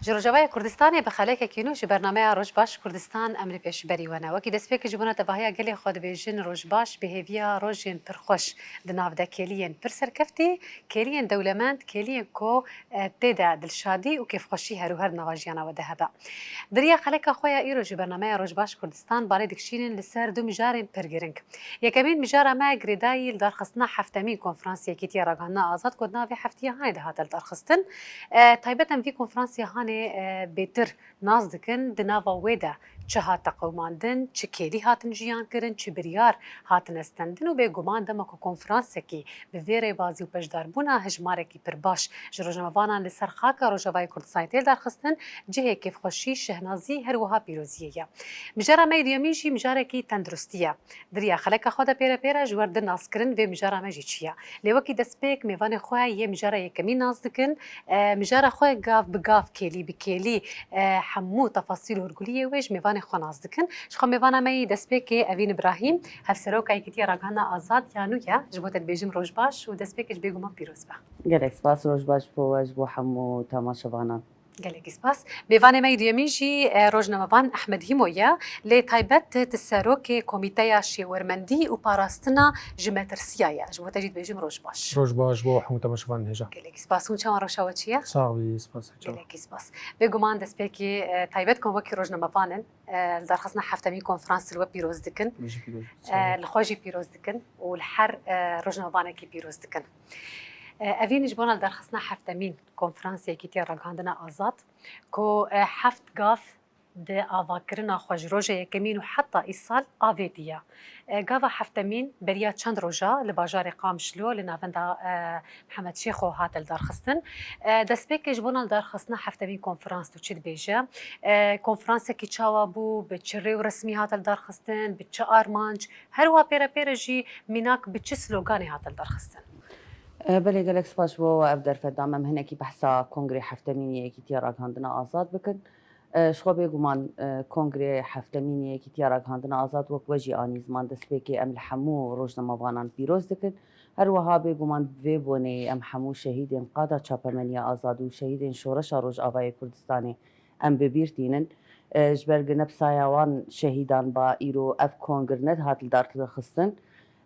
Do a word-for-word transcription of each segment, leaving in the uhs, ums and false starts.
Ji Rojavayê Kurdistanê bi xelekekî nû ji bernameya Roj Baş Kurdistan em li pêşberî we ne. Wekî destpêkê ji bona tevahiya gelê xwe dibêjin roj baş bi hêviya rojên pir xweş di nav de kêliyên pir serkeftî, kêliyên dewlemend, kêliyên ku, e, tê de dilşadî û kêfxweşî her û her di nava jiyana we de hebe. Di riya xeleka xwe ya îro ji bernameya Roj Baş Kurdistan balê dikişînin li ser du mijarên pir giring. Yekemîn mijara me girêdayî li darxistina heftemîn Konferansê Yekîtiya Ragihandina Azad ku di navê heftiya hanê de hate lidarxistin. E, taybet em vî konferansê hanê, e, bêtir nas dikin, di nava wê de çi hate qewimandin, çi kêlî hatin jiyan kirin, çi biryar hatine stendin û bêguman dema ku konferansekî bi vê rêbazî û beşdarbûna hejmarekî pir baş ji rojnamevanan li ser xaka Rojavayê Kurdistanê tê lidarxistin, cihê kêfxweşî, şehnazî, her wiha pîroziyê ye. Mijara me yê duyemîn jî mijarekî tenduristî ye. Di riya xeleka xwe de pêre pêre ji we re dê naskirin vê mijara me jî çi ye. Lê wekî destpêk mêvanê xwe yê mijara yekemîn nas dikin. E, mijara xwe gav bi gav kêlî bi kêlî, e, hemû tefasîl û hûrguliyê wê ji mêvanê xwe nas dikin. Ji xwe mêvana me yî destpêkê Evîn Îbrahîm, Hevseroka Yekîtiya Ragihandina Azad ya nû ye. Ji bo te dibêjim roj baş û destpêkê ji bêguman pîroz be. Gelek spas, roj baş bo we, ji bo hemû temaşevanan. Gelekî spas. Mêvanê me yê duyemîn jî, e, rojnamevan Ehmed Hîmo ye. Lê taybet tu serokê Komîteya Şêwermendî û Parastina ji Metirsiya ye. Ji bo te jî dibêjim roj baş. Roj baş bo hemû temaşevanên hêja. Gelekî spas. Hûn çawan, rewşa we çi ye? Sax bî, spas, çawa. Gelekî spas. Bêguman destpêkê, e, taybet ku wekî rojnamevan in, e, li darxistina heftemîn konferans li we pîroz dikin. Me jî pîroz. E, li xwe jî pîroz dikin û li her, e, rojnamevanekî pîroz dikin. E, Evîn, ji bona li darxistina heftemîn Konferansê Yekîtiya Ragihandina Azad ku, e, heft gav di avakirina xwe ji roja yekemîn û heta îsal avêtiye. E, gava heftemîn beriya çend roja li bajarê Qamişlo li navenda, e, Mihemed Şêxo hate lidarxistin. E, destpêkê ji bona lidarxistina heftemîn konferans tu çi dibêje? E, konferansekî çawa bû, bi çi rê û resmî hate lidarxistin, bi çi armanc, her wiha pêre pêre jî mînak bi çi sloganê hate lidarxistin? E, belê, gelek spas ji bo we ev derfet da me. Em hinekî behsa Kongrê Heftemîn yê Yekîtiya Ragihandina Azad bikin. E, ji xwe bêguman, e, Kongrê Heftemîn yê Yekîtiya Ragihandina Azad wek we jî anî ziman destpêkê em li hemû rojnamevanan pîroz dikin. Her wiha bêguman bi vê boneyê em hemû şehîdên qada çapemeniya azad û şehîdên Şoreşa Rojavayê Kurdistanê em bi bîr tînin. E, ji ber ku ne bi saya wan şehîdan ba îro ev kongr nedihat lidarxistin.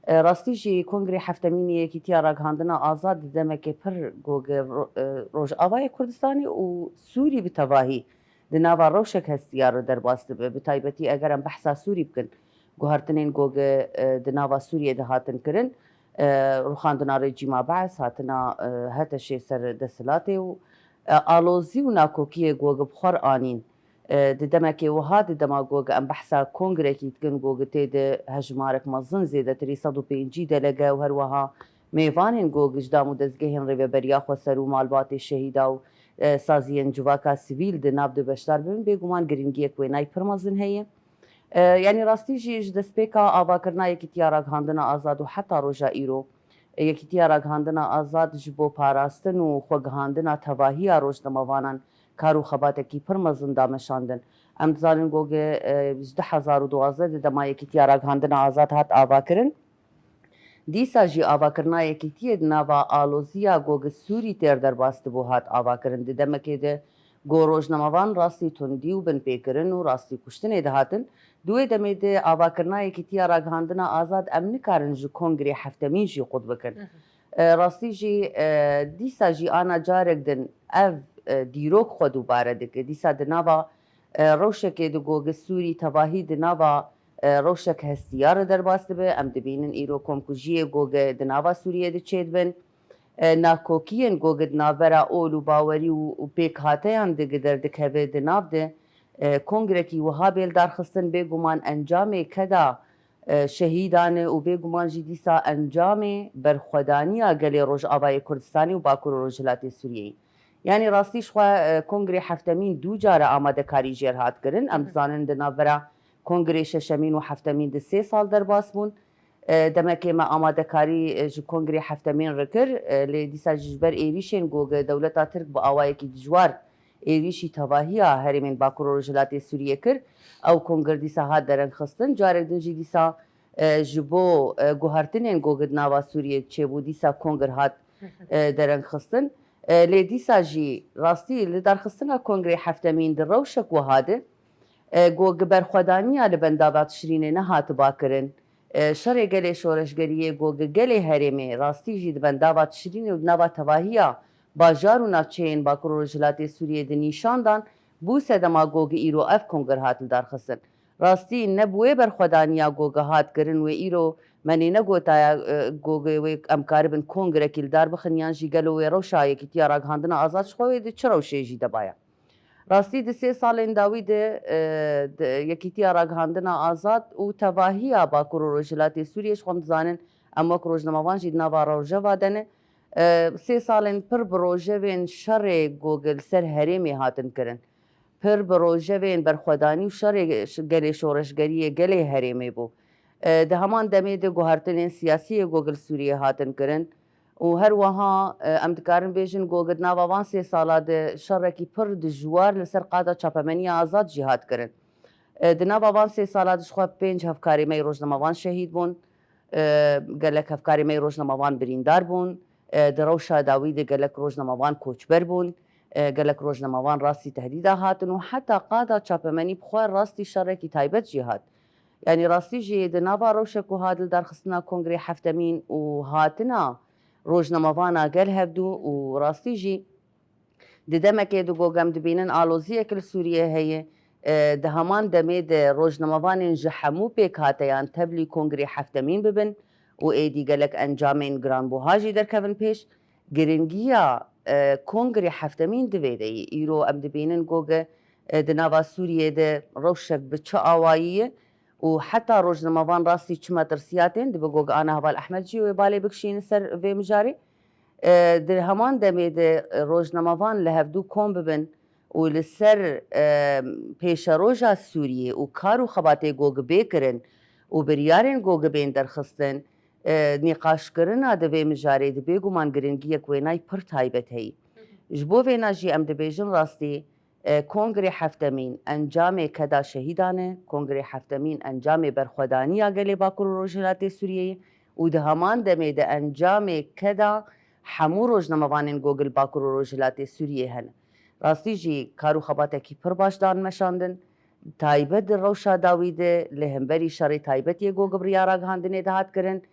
E, rastî jî Kongrê Heftemîn yê Yekîtiya Ragihandina Azad di demekê pir goge ro-, e, Rojavayê Kurdistanê û Sûrî bi tevahî di nava rewşek hestiyar de derbas dibe. Bi taybetî eger em behsa Sûrî bikin, guhertinên goge, e, di nava Sûriyê de hatin kirin, e, rûxandina rejîma Bees, hatina, e, HTŞê ser desthilatê û, e, alozî û nakokiyê goge bi xwe re anîn. E, di demekê wiha, di dema goge em behsa kongrekî dikin, goge tê de hejmarek mezin, zêdetirî sed û pêncî delege û her wiha mêvanên goge ji dam û dezgehên rêveberiya xweser û malbatê şehîda û, e, saziyên civaka sivîl di nav de beşdar bibin, bêguman giringiyek wênayî pir mezin heye. E, yanî rastî jî ji destpêka avakirina Yekîtiya Ragihandina Azad û heta roja îro, Yekîtiya Ragihandina Azad ji bo parastin û xwegihandina tevahiya rojnamevanan kar û xebatekî pir mezin da meşandin. Em dizanin goge, e, ji du hezar û duwazdeh de dema Yekîtiya Ragihandina Azad hat avakirin. Dîsa jî avakirina Yekîtiyê di nava aloziya goge Sûrî têr derbas dibû hat avakirin. Di demekê de go rojnamevan rastî tundî û binpêkirin û rastî kuştinê dihatin. Di wê demê de avakirina Yekîtiya Ragihandina Azad em nikarin ji Kongrê Heftemîn jî qut bikin. Mhm. E, rastî jî, e, dîsa jî ana carek din ev, e, dîrok xwe dubare dike. Dîsa di nava, e, rewşekê de goge Sûrî tevahî di nava, e, rewşek hestiyar de derbas dibe. Em dibînin îro komkujiyê goge di nava Sûriyê de çêdibin. E, nakokiyên goge di navbera ol û bawerî û, û pêkhateyan de gi derdikeve di nav de, e, kongrekî wiha bê lidarxistin, bêguman encamê keda, e, şehîdan e û bêguman jî dîsa encamê berxwedaniya gelê Rojavayê Kurdistanê û Bakur û Rojhilatê Sûriyeyê. Yanî rastî ji xwe, e, kongrê heftemîn du care amadekarî jêr hat kirin. Em Hı hı. dizanin di navbera kongrê şeşemîn û heftemîn de sê sal derbas bûn. E, demekê me amadekarî, e, ji kongrê heftemîn re kir, e, lê dîsa jî ji ber êrîşên ku dewleta Tirk bi awayekî dijwar êrîşî tevahiya herêmên Bakur û Rojhilatê Sûriyê kir, ew kongir dîsa hat derengxistin. Carek din jî dîsa, e, ji bo, e, guhertinên ku di nava Sûriyê çêbû, dîsa kongir hat, e, derengxistin. E, lê dîsa jî rastî li darxistina kongrê heftemîn di rewşek wiha de, e, ku gi berxwedaniya li bendava Tişrînê nehatiba kirin, e, şerê gelê şoreşgeriyê ku gi gelê herêmê rastî jî di bendava Tişrînê û di nava tevahiya bajar û navçeyên Bakur û Rojhilatê Sûriyê di nîşan dan, bû sedema ku gi îro ev kongir hat lidarxistin. Rastî ne bi wê berxwedaniya ku gi hat kirin wê îro me nê negotaya, e, ku gi wê em karibin kongirekî li dar bixin yan jî gelo wê rewşa Yekîtiya Ragihandina Azad ji xwe wê di çi rewşê jî de baya. Rastî di sê salên dawî de, e, di Yekîtiya Ragihandina Azad û tevahiya Bakur û Rojhilatê Sûriyê ji xwe em dizanin, em wek rojnamevan jî di nava rojeva de ne. E, sê salên pir bi rojevên şerê ku gi li ser herêmê hatin kirin. Pir bi rojevên berxwedanî û şerê ş-, gelê şoreşgeriyê gelê herêmê bû. E, di heman demê de guhertinên siyasiyê ku gi li Sûriyê hatin kirin û her wiha, e, em dikarin bêjin ku gi di nava van sê sala de şerekî pir dijwar li ser qada çapemeniya azad jî hat kirin. E, di nava van sê sala de ji xwe pênc hevkarê me yê rojnamevan şehîd bûn. E, gelek hevkarê me yê rojnamevan birîndar bûn. E, di rewşa dawî de gelek rojnamevan koçber bûn. E, gelek rojnamevan rastî tehdîda hatin û heta qada çapemenî bi xwe rastî şerekî taybet jî hat. Yanî rastî jî di nava rewşek ku hat li darxistina kongrê heftemîn û hatina rojnamevana gel hevdû û rastî jî di demekê de ku em dibînin aloziyek li Sûriyê heye, e, di heman demê de rojnamevanên ji hemû pêkhateyan tevlî kongrê heftemîn bibin û êdî gelek encamên giranbuha jî derkevin pêş. Giringiya, e, kongrê heftemîn di vê de yî. Îro em dibînin ku gi, e, di nava Sûriyê de rewşek bi çi awayî ye û heta rojnamevan rastî çi metirsiyatên dibe ku gi ana heval Ehmed jî wê balê bikişînin ser vê mijarê. E, di heman demê de, e, rojnamevan li hevdû kom bibin û li ser, e, pêşeroja Sûriyê û kar û xebatê ku gi bê kirin û biryarên ku gi bên derxistin, e, nîqaşkirina di vê mijarê de bêguman giringiyek wênayî pir taybet heyî. Ji bo vêna jî em dibêjin rastî, e, kongrê heftemîn encamê keda şehîdan e, kongrê heftemîn encamê berxwedaniya gelê Bakur û Rojhilatê Sûriyeyê û di heman demê de encamê keda hemû rojnamevanên ku gi li Bakur û Rojhilatê Sûriyê hene. Rastî jî kar û xebatekî pir baş dan meşandin. Taybet di rewşa dawî de li hemberî şerê taybet yê ku gi bi riya ragihandinê de hat kirin,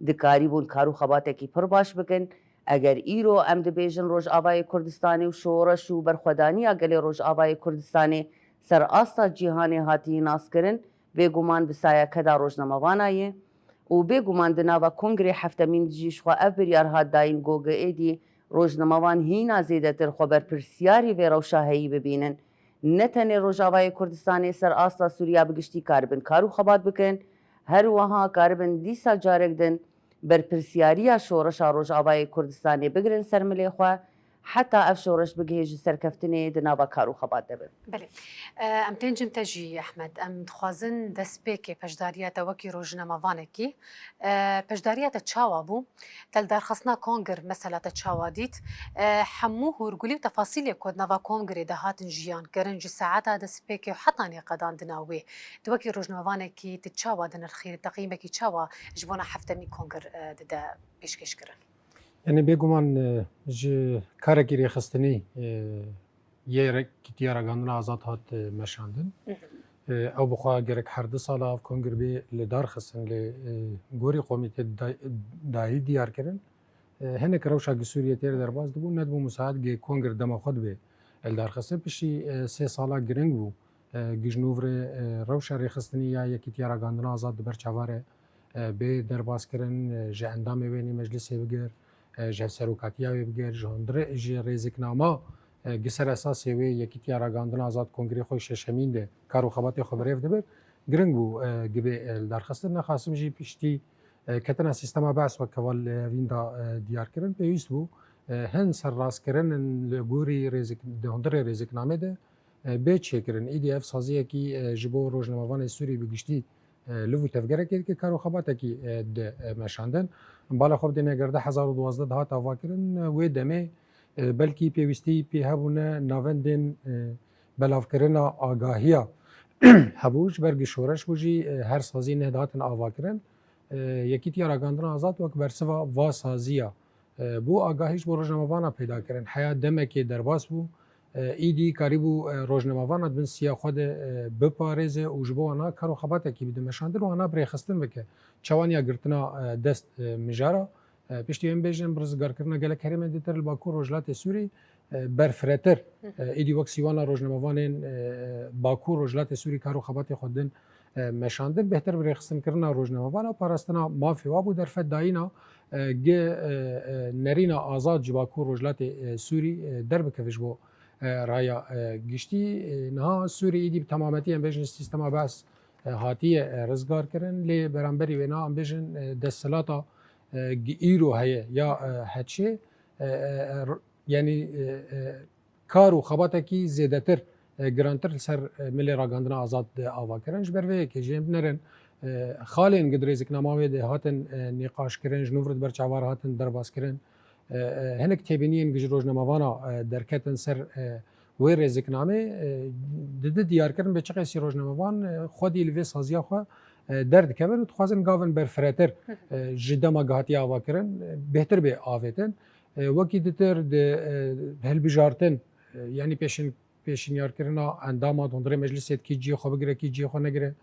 dikarîbûn kar û xebatekî pir baş bikin. Eger îro em dibêjin Rojavayê Kurdistanê û şoreş û berxwedaniya gelê Rojavayê Kurdistanê ser asta cîhanê hatiye naskirin, bêguman bi saya keda rojnamevana ye û bêguman di nava kongrê heftemîn de jî ji xwe ev biryar hat dayîn ku gi êdî rojnamevan hîna zêdetir xwe berpirsiyarî vê rewşa heyî bibînin. Ne tenê Rojavayê Kurdistanê, ser asta Sûriya bi giştî karibin kar û xebat bikin, her wiha karibin dîsa carek din berpirsiyariya şoreşa Rojavayê Kurdistanê bigirin ser milê xwe, heta ev şoreş bigihê ji serkeftinê di nava kar û xebat de bin. Belê. E, em tên cim te jî, Ehmed. Em dixwazin destpêkê beşdariya te wekî rojnamevanekî, e, beşdariya te çawa bû? Te li darxistina kongir mesela te çawa dît? E, hemû hûrgulî û tefasîlê ku di nava kongirê de hatin jiyan kirin ji saeta destpêkê û heta nêqedandina wê, tu wekî rojnamevanekî tu çawa dinirxî, teqîmekî çawa ji bona heftemîn kongir, e, dide pêşkêş kirin? Yanî bêguman, e, ji karekî rêxistinî, e, yê re-, Yekîtiya Ragihandina Azad hat, e, meşandin. Hı hı. E, ew bi xwe gerek her du sala ev kongir bê li dar xistin, lê, e, gorî komîtê da-, dayî diyar kirin. E, hinek rewşa gi Sûriyê têr derbas dibû, nedibû musaet gi kongir dema xwe dibe li dar xistin. Piştî, e, sê sala giring bû. E, gi ji nû re, e, rewşa rêxistinî ya Yekîtiya Ragihandina Azad di ber çava re, e, bê derbas kirin, e, ji endamê wê nê meclisê bigir, e, ji hevserokatiya wê bigir, ji hundirê, ji rêziknama, e, gi ser esasê wê Yekîtiya Ragihandina Azad kongrê xwe şeşemîn de kar û xebatê xwe bi rêv dibir, giring bû, e, gibê, e, li dar xistin. Nexasim jî piştî, e, ketina sîstema Bees wek heval, e, evîn da, e, diyar kirin, pêwîst bû, e, hin serrastkirin li gorî rêzik-, di hundirê rêziknamê de, e, bê çêkirin. Îdî ev saziyekî, e, ji bo rojnamevanê Sûrî bi giştî, e, liv û tevgerekê dike, kar û xebatekî, e, di, e, meşandin. Bala xwe bidîne, eger di hezar û duwazdeh de hat avakirin, e, wê demê, e, belkî pêwîstî pê hebûne navendên, e, belavkirina agahiya hebû, ji ber gi şoreş bû jî, e, her sazî nehdatin avakirin. E, Yekîtiya Ragihandina Azad wek bersiva va saziya, E, bû agahî ji bo rojnamevana peyda kirin. Heya demekê derbas bû. E, îdî karîbû, e, rojnamevana di bin siya xwe de, e, biparêze û ji bo wana kar û xebatekî bide meşandin û wana bi rêxistin bike. Çawa niya girtina, e, dest, e, mijara. E, piştî em bêjin bi rizgarkirina gelek herêmên ditir li Bakur Rojhilatê Sûrî, e, berfiretir, e, îdî wek sîwana rojnamevanên, e, Bakur Rojhilatê Sûrî kar û xebatê xwe din, e, meşandin. Bêhtir bi rêxistinkirina rojnamevana, parastina mafê wa bû derfet dayîna, e, gi, e, e, nerîna azad ji Bakur Rojhilatê, e, Sûrî, e, derbikeve ji bo, e, raya, e, giştî. E, niha Sûrî îdî bi temametî em bêjin sîstema Be's, e, hatiye, e, rizgar kirin. Lê beramberî wêna em bêjin, e, desthilata, e, gi îro heye ya, e, heçê, e, e, e, r-, yanî, e, e, kar û xebatekî zêdetir, e, girantir li ser, e, milê ragihandina azad de ava kirin. Ji ber vê yekê jî em binerin, e, xalên gi di rêziknama wê de hatin, e, nîqaş kirin, ji nû vir di ber çavar hatin derbas kirin. E, e, hinek têbîniyên gi ji rojnamevana, e, derketin ser, e, wê rêziknamê, e, didi diyar kirin bê çiqasî rojnamevan, e, xwedî li vê saziya xwe, e, derdikevin û dixwazin gavin berfiretir, e, ji dema gihatiye ava kirin, e, bêhtir bê avêtin. E, wekî ditir di, e, hilbijartin, e, yanî pêşin-, pêşinyarkirina endama di hundirê meclisê de kî cihê xwe bigire, kî cihê xwe negire,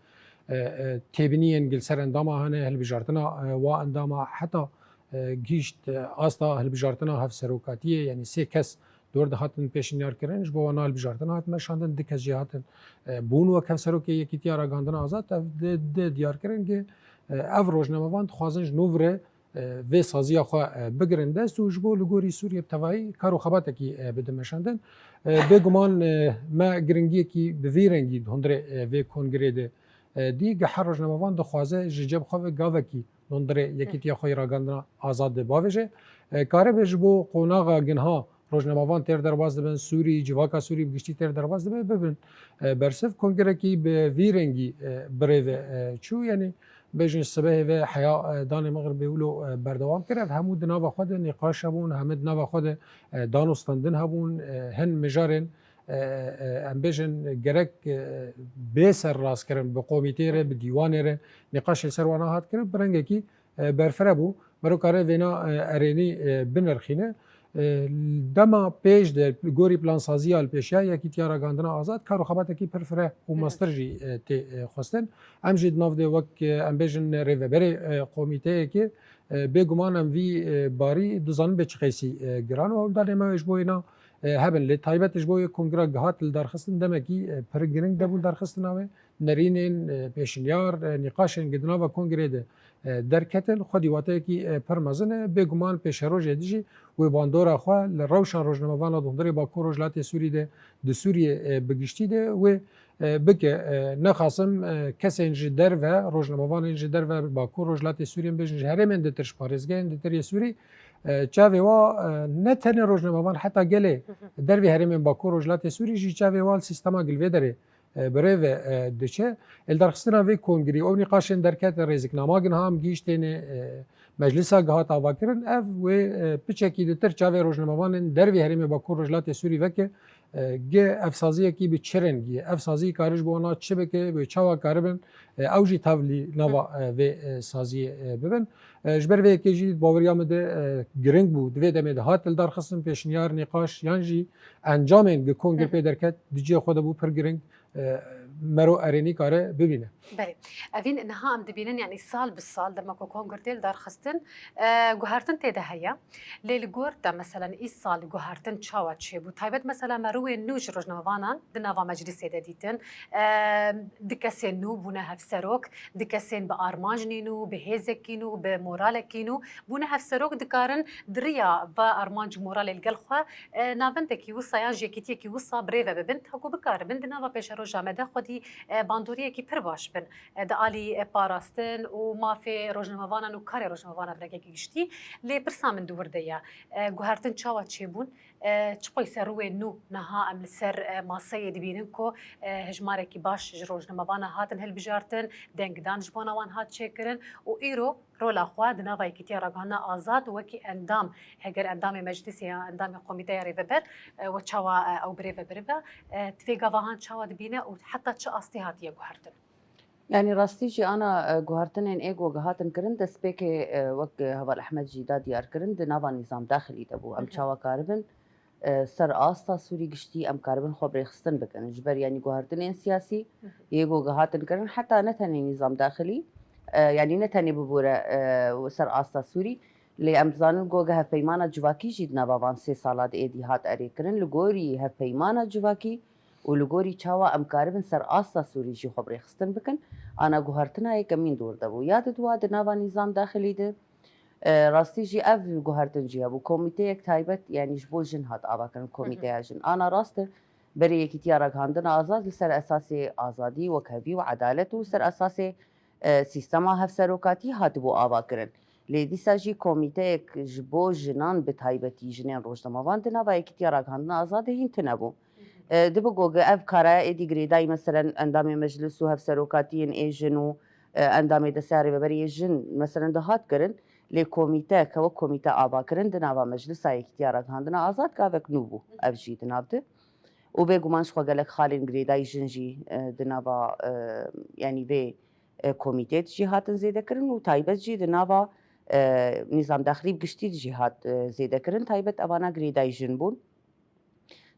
e, e, têbîniyên gi li ser endama hene, hilbijartina, e, wa endama heta, e, gihîşt, e, asta hilbijartina hevserokatiyê, yanî sê kes dor dihatin pêşinyarkirin, ji bo wana hilbijartina hat meşandin, du kes jî hatin, e, bûn wek hevserokê Yekîtiya Ragihandina Azad, ev di, di diyar kirin ki, e, ev rojnamevan dixwazin ji nû vir e, vê saziya xwe, e, bigirin dest û ji bo li gorî Sûriyê bi tevahî kar û xebatekî, e, bidin meşandin. E, bêguman, e, me giringiyekî bi vî rengî di hundirê, e, vê kongirê de, e, dî, gi her rojnamevan dixwaze ji cem xwe ve gavekî di hundirê Yekîtiya xwe yê Ragihandina Azad de bavêje. E, karibe ji bo qonaxa ginha rojnamevan têr derbas dibin, Sûrî, civaka Sûrî bi giştî têr derbas dibe, bibin, e, bersiv. Kongirekî bi vî rengî, e, birêve, e, çû, yanî bêjin sibehê ve heya, e, danê mixribê wilo, e, berdewam kir. Ev hemû di nava xwe de nîqaş hebûn, hemû di nava xwe de, e, dan û standin hebûn, e, hin mijarên, e, e, em bêjin gerek, e, bê serrastkirin, bi komîteyê re, bi dîwanê re nîqaşê li ser wana hat kirin, bi rengekî e, berfireh bû. Mero kare vêna, e, erênî, e, binirxîne. E, dema pêş de gorî plansaziya li pêşiya Yekîtiya Ragihandina Azad kar û xebatekî pir fireh û mestir jî, e, tê, e, xwestin. Em jî di nav de wek, e, em bêjin rêveberê, e, komîteyekê, e, bêguman em vî, e, barî dizanin bê çi qeysî, e, giran û hewldanê me ji bo wêna, e, hebin. Lê taybet ji bo yê kongira gihat li darxistin demekî, e, pir giring de bû darxistina wê. Nerînên, e, pêşinyar, e, nîqaşên gi di nava kongrê de, e, derketin, xwedî wateyekî, e, pir mezin e. Bêguman pêşerojê dî jî wê bandora xwe li rewşa rojnamevana di hundirê Bakur Rojhilatê Sûrî de, di Sûriyê, e, bi giştî de wê, e, bike. E, nexasim, e, kesên ji derve, rojnamevanên ji derve Bakur Rojhilatê Sûriyê, bêjin ji herêmên ditir, ji parêzgehên ditir yê Sûrî, e, çavê wa, e, ne tenê rojnamevan, heta gelê dervê herêmên Bakur Rojhilatê Sûrî jî çavê wa li sîstema gilvê derê e, bi rê ve, e, diçe. Li darxistina vê kongirî, ew nîqaşên derketin, rêziknama ginha em gihîştêne, e, meclisa gihat avakirin, ev wê, e, piçekî ditir çavê rojnamevanên dervê herêmê Bakur Rojhilatê Sûrî veke, e, gi ev saziyekî bi çi rengî ye? Ev sazî kare ji bo wana çi bike? Wê çawa karibin, e, ew jî tevlî nava, e, vê, e, saziyê, e, bibin? E, ji ber vê yekê jî baweriya min de, e, giring bû. Di vê demê de hat li darxistin pêşniyar, nîqaş yan jî encamên gi kongir pê derket di cihê xwe de bû pir giring. E, mero erênî kare bibîne. Belê. Evîn niha em dibînin, yanî sal bi sal dema ku kongir tê li darxistin, e, guhertin tê de heye. Lê li gor te, meselen, îsal guhertin çawa çêbû? Taybet, mesela, me rûyên nû ji rojnamevanan di nava meclîsê de dîtin. E, du kesên nû bûne hevserok, du kesên bi armanc nîn û bi hêzekî nû, bi moralekî nû bûne hevserok, dikarin di riya va armanc û moralê li gel xwe e, navendekî wisa yan ji yekîtiyekî wisa birêve bibin, ta ku bikaribin di nava pêşeroja me de xwedî, e, bandoriyekî pir baş bin, e, di alî, e, parastin û mafê rojnamevanan û karê rojnamevanan bi rengekî giştî. Lê pirsa min di wir de ye, e, guhertin çawa çêbûn, e, çi qeyse rûyên nû niha em li ser, e, maseyê dibînin ku, e, hejmarekî baş ji rojnamevana hatin hilbijartin, dengdan ji bona wan hat çêkirin û îro rola xwe di nava Yekîtiya Ragihandina Azad wekî endam, heger endamê meclisê ya endamê komîteya rêveber, e, we çawa, e, ew birêve biribe, e, di vê gava han çawa dibîne û heta çi astê hatiye guhertin? Yanî rastî jî ana, e, guhertinên ê ku hatin kirin, destpêkê, e, wek, e, Heval Ehmed jî da diyar kirin, di nava nîzam daxilî de bû. Em Hı hı. çawa karibin, e, ser asta Sûrî giştî em karibin xwe bi rêxistin bikin. Ji ber yanî guhertinên siyasî Hı hı. yê ku hatin kirin, heta ne tenê nîzam daxilî, e, yanî ne tenê bibûre, e, ser asta Sûrî, lê em dizanin ku hevpeymana civakî jî di nava van sê sala de êdî hat erê kirin. Li gorî hevpeymana civakî, û li gorî çawa em karibin ser asta Sûrî jî xwe bi rêxistin bikin, ana guhertina yekemîn dor de bû. Ya di dua di nava nîzam daxilî de, e, rastî jî ev guhertin jî hebû. Komîteyek taybet, yanî ji bo jin hat avakirin, Hı hı. komîteya jin. Ana rast e, berê Yekîtiya Ragihandina Azad li ser esasê azadî, wekhevî û edalet û ser esasê, e, sîstema hevserokatî hatibû avakirin. Lê dîsa jî komîteyek ji bo jinan, bi taybetî jinên rojnamevan, di nava Yekîtiya Ragihandina Azad de hîn tune bû. E, dibe ku ev karaya êdî girêdayî, meselen, endamê meclis û hevserokatiyên ê jin û, e, endamê Desteya Rêveberê yê Jin, meselen, dihat kirin, lê komîte, ke wek komîte ava kirin, di nava Meclisa Yekîtiya Ragihandina Azad gavek nû bû. Ev jî di nav de. Û bêguman ji xwe gelek xalên girêdayî jin jî, e, di nava, e, yanî vê, e, komîtê de jî hatin zêde kirin û taybet jî di nava, e, nîzam daxilî bi giştî de jî hat, e, zêde kirin. Taybet evana girêdayî jin bûn.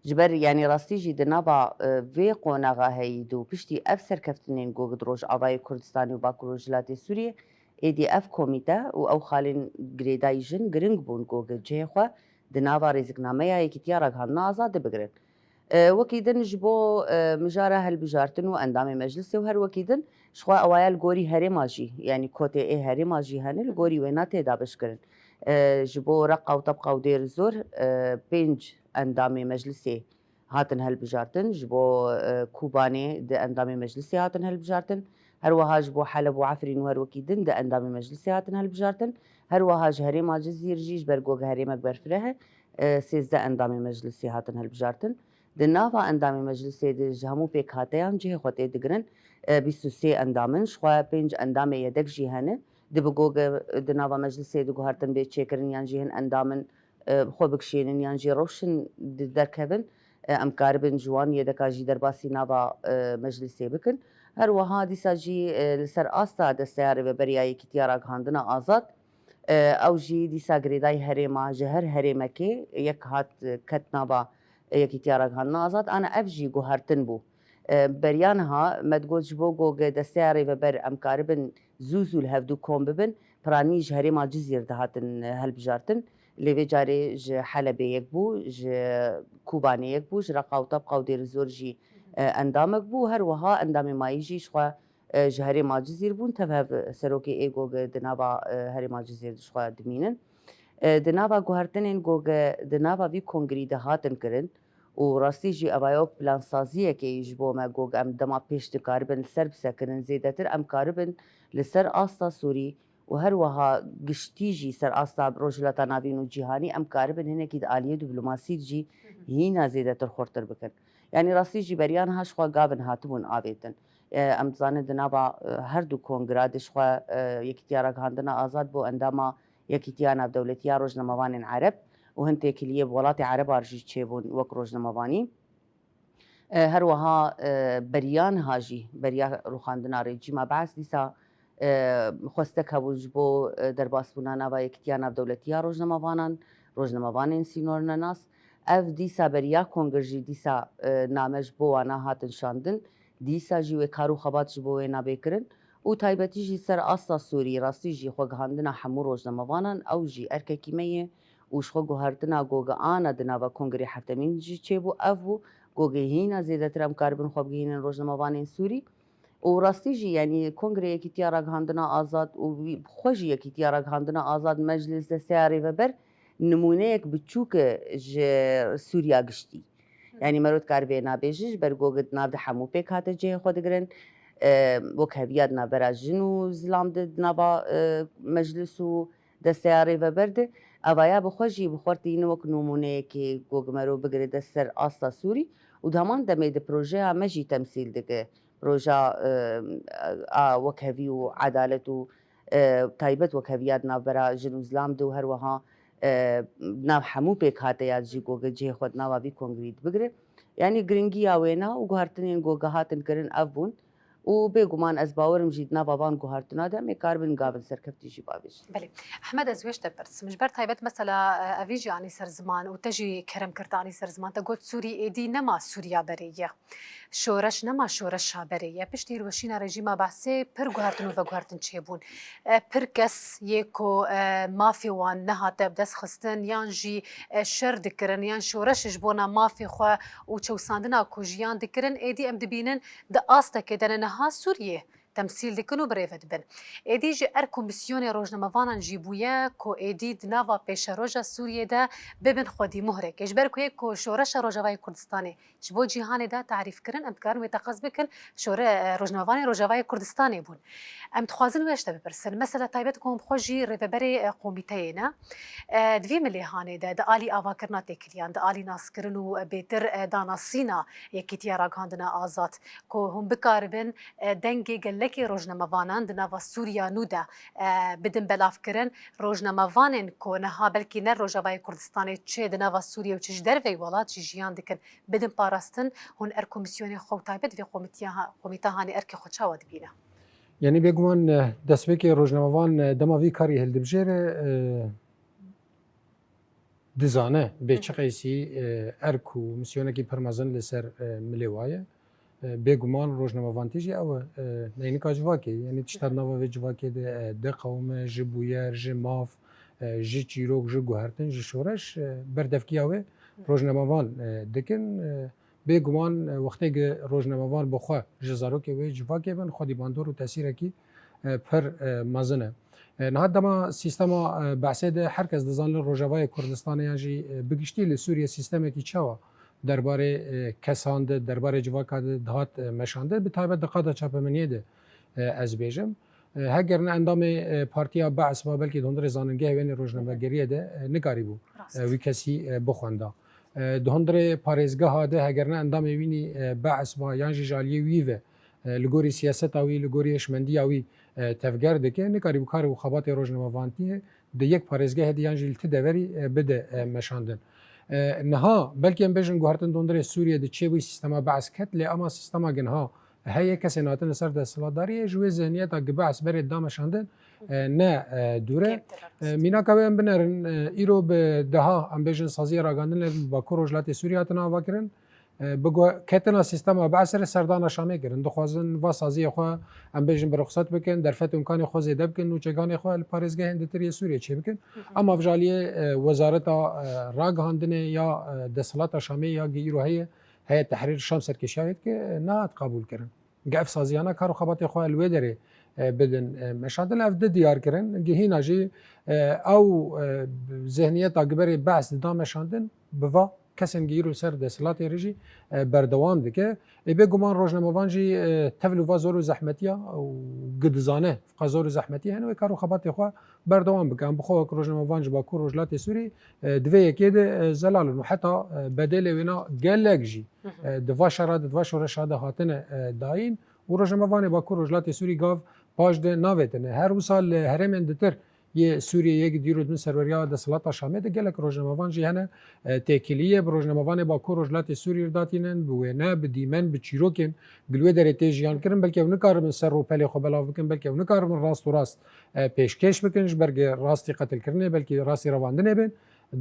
Ji ber, yanî rastî jî di nava, e, vê qonaxa heyî de û piştî ev serkeftinên ku di Rojavayê Kurdistanê û Bakur Rojhilatê Sûriyê, êdî ev komîte û ew xalên girêdayî jin giring bûn ku cihê xwe di nava rêziknameya Yekîtiya Ragihandina Azad de bigirin. E, wekî din ji bo, e, mijara hilbijartin û endamê meclisê û her wekî din ji xwe ewaya li gorî herêma jî, yanî kotê ê herêma jî hene, li gorî wêna tê dabeşkirin. E, ji bo Reqa û Tebqa û Dêr Zor, e, pênc endamê meclisê hatin hilbijartin, ji bo, e, Kobanê di endamê meclisê hatin hilbijartin, her wiha ji bo Heleb û Efrîn û her wekî din di endamê meclisê hatin hilbijartin, her wiha ji herêma Cizîr jî, ji ber ku herêmek berfireh e, e, sêzdeh endamê meclisê hatin hilbijartin. Di nava endamê meclisê de ji hemû pêkhateyan cihê xwe tê digirin, e, bîst û sê endam in, ji xwe pênc endamê yedek jî hene. Dibe ku di nava meclisê de guhertin bê çêkirin yan jî hin endam in, e, bi xwe bikişênin yan jî rewşin di-, derkevin, e, em karibin ji wan yedeka jî derbasî nava, e, meclisê bikin. Her wiha dîsa jî, e, li ser asta Desteya Rêveberiya Yekîtiya Ragihandina Azad, e, ew jî dîsa girêdayî herêma, ji her herêmekê yek hat, e, ket nava, e, Yekîtiya Ragihandina Azad, ana ev jî guhertin bû. E, beriya niha me digot ji bo ku Desteya Rêveber em karibin zû zû li hevdû kom bibin, piranî ji herêma Cizîr dihatin, e, hilbijartin. Lê vê carê ji Helebê yek bû, ji Kobanê yek bû, ji Reqa û Tebqa û Dêr Zor jî, e, endamek bû. Her wiha endamê mayî jî ji xwe, e, ji herêma Cizîr bûn. Tev hev serokê ê ku di nava, e, herêma Cizîr de ji xwe dimînin. E, di nava guhertinên ku di nava vî kongrî de hatin kirin, û rastî jî eva yo plansaziyekê ji bo me ku em dema pêş dikaribin li ser bisekirin, zêdetir em karibin li ser asta Sûrî û her wiha giştî jî ser asta Rojhilata Navîn û cîhanî em karibin hinekî di aliyê diplomasî de jî hîna zêdetir xurtir bikin. Yanî rastî jî beriya niha ji xwe gavin hatibûn avêtin. E, em dizanin di nava, e, her du kongira de ji xwe, e, Yekîtiya Ragihandina Azad bû endama Yekîtiya Navdewletî ya Rojnamevanên Ereb û hin têkiliyê bi welatê Ereban jî çêbûn wek rojnamevanî. E, her wiha, e, beriya niha jî, beriya rûxandina rejîma Beas dîsa, e, xwestek hebûn ji bo, e, derbasbûna nava Yekîtiya Navdewletî ya Rojnamevanan, rojnamevanên sînornenas. Ev dîsa beriya kongir jî dîsa, e, name ji bo wana hatin şandin. Dîsa jî wê kar û xebat ji bo wê nabê kirin û taybetî jî ser asta Sûrî rastî jî xwegihandina hemû rojnamevanan ew jî erkekî me ye û ji xwe guhertina ku ana di nava kongrê heftemîn jî çêbû ev bû ku hîna zêdetir em karibin xwe bigihînin rojnamevanên Sûrî û rastî jî yanî Kongrê Yekîtiya Ragihandina Azad û wî bi xwe jî Yekîtiya Ragihandina Azad Meclis Desteya Rêveber nimûneyek biçûk e ji Sûriya giştî. Yanî mero dikare vê nabêje, ji ber ku di nav de hemû pêkhate cihê xwe digirin. E, wekheviya di navbera jin û zilam de di nava, e, meclis û desteya rêveber de. Evaya bi xwe jî bi xwe tîne wek nimûneyekê ku mero bigire dest ser asta Sûrî û di heman demê de projeya me jî temsîl dike. Proja, e, a wekhevî û edalet û, e, taybet wekheviya di navbera jin û zilam de û her wiha, e, nav hemû pêkhateya jî ku cihê xwe di nava vî kongrî de bigire. Yanî giringiya wêna û guhertinên ku hatin kirin ev bûn. û bêguman ez bawerim jî di nava van guhartina de em ê karibin gavên serkeftî jî bavêjin. Belê. Ehmed, ez wê ji te pirsim. Ji ber taybet mesela, e, evî jî anî ser ziman û te jî kerem kir te anî ser ziman. Te got Sûrî êdî nema Sûriya berê ye. Şoreş nema şoreşa berê ye. Piştî hilweşîna rejîma Be'sê pir guhertin û veguhertin çêbûn. E, pir kes yê ku, e, mafê wan nehate bi dest xistin yan jî, e, şer dikirin yan şoreş ji bona mafê xwe û çewsandina ku jiyan dikirin, êdî em dibînin di astekê de ne niha Sûriyê temsîl dikin û bi rê ve dibin. Êdî ji erk û misyonê rojnamevanan jî bûye ku êdî di nava pêşeroja Sûriyê de bibin xwedî muhrekê. Ji ber ku yê ku şoreşa Rojavayê Kurdistanê ji bo cîhanê de tarîf kirin, em dikarin wê teqez bikin, şore-, rojnamevanê Rojavayê Kurdistanê bûn. Em dixwazin wê ji te bipirsin. Mesela taybet ku hûn bi xwe jî rêveberê, e, komîteyê ne. E, di vî milêhanê de, di alî avakirina têkiliyan, di alî naskirin û, e, bêtir, e, danasîna Yekîtiya Ragihandina Azad, ku hûn bikaribin, e, dengê gelekê rojnamevanan di nava Sûriya nû de, e, bidin belavkirin. Rojnamevanên ku niha belkî ne Rojavayê Kurdistanê, çi di nava Sûriyê û çi ji derveyî welat jî jiyan dikin, bidin parastin, hûn erk û misyonên xwe û taybet vê komîtiya ha-, komîta hanê erkê xwe çawa dibîne? Yanî bêguman, eh, destpêkê rojnamevan, eh, dema vî karî hildibijêre, eh, dizane bê çi qeysî, eh, erk û misyonekî pir mezin li ser, eh, milê wa ye. Eh, bêguman rojnamevantî jî ew e, eh, neynika civakê, yanî tişta di nava vê civakê de, eh, diqewime ji bûyer, ji maf, eh, ji çîrok, ji guhertin, ji şoreş, eh, berdevkiya wê rojnamevan, eh, dikin. Eh, Bêguman, e, wextê gi rojnamevan bi xwe ji zarokê wê civakê bin, xwedî bandor û tesîrekî, e, pir, e, mezin e. E, niha dema sîstema, e, Be'sê de her kes dizanî li Rojavayê Kurdistanê yan jî, e, bi giştî li Sûriyê sîstemekî çawa derbarê, e, kesan de, derbarê civaka de dihat, e, meşandin, bi taybet di qada çapemeniyê de, e, ez bêjim. E, heger ne endamê, e, partiya Be's ba belkî di hundirê zanîngehê wênê rojnamegeriyê de, e, nikarîbû, e, wî kesî, e, bixwenda. E, di hundirê parêzgeha de heger ne endamê wînî, e, Be's ba yan jî ji aliyê wî ve, e, li gorî siyaseta wî, li gorî hişmendiya wî, e, tevger dike, nikarîbû karê û xebatê rojnamevantiyê di yek parêzgehê de yan jî li ti deverî, e, bide, e, meşandin. E, niha belkî em bêjin guhertin di hundirê Sûriyê de çêbûyî sîstema Be's ket, lê ema sîstema ginha heye, kesên hatine ser desthilatdariyê ji wê zihniyeta gi Be's berê dida meşandin, e, ne, e, dûr e. E, mînaka wê em binerin, e, îro bi deha, em bêjin, saziya ragandinê li Bakur Rojhilatê Sûriyê hatine avakirin. E, bi guh-, ketina sîstema Be's re serdana Şamê kirin. Dixwazin va saziyê xwe, em bêjin, bi ruxset bikin, derfet û îmkanê xwe zêde bikin, nûçeganê xwe li parêzgehên ditir yê Sûriyê çêbikin. Ama vijaliye, e, wezareta, e, ragihandinê ya, e, desthilata Şamê ya gi îro heye, Heyet Tehrîr Şam serkêşiya wê dike, nehat qebûl kirin. Ge ev saziyana kar û xebatê xwe li wê derê, e, bidin, e, meşandin. Ev di diyar kirin. Gihîna jî, e, ew, e, zihniyeta giberê Be's dida meşandin, bi va kesên gi îro ser desthilatê re jî, e, berdewam dike. Ê bêguman rojnamevan jî, e, tevlû va zor û zehmetiya û gi dizane, fika zor û zehmetî hene wê kar û xebatê xwe berdewam bike. Em bi xwe wek rojnamevan ji Bakur Rojhilatê Sûrî, e, di vê yekê de, e, zelal in û heta, e, bedelê wêna gelek jî, e, di va şera de, di va şoreşa de hatine, e, dayîn û rojnamevanê Bakur Rojhilatê Sûrî gav paş de navêtine. Her wisa li herêmên ditir yê Sûriyê yê gi dîro di bin serweriya desthilata Şamê de gelek rojnamevan jî hene, e, têkilî ye, bi rojnamevanê Bakur Rojhilatê Sûrî re datînin, bi wêne, bi dîmen, bi çîrokên gi li wê derê tê jiyan kirin, belkî ew nikaribin ser rûpelê xwe belav bikin, belkî ew nikaribin rast û rast, e, pêşkêş bikin, ji ber gi rastî qetilkirinê, belkî rastî revandinê bên.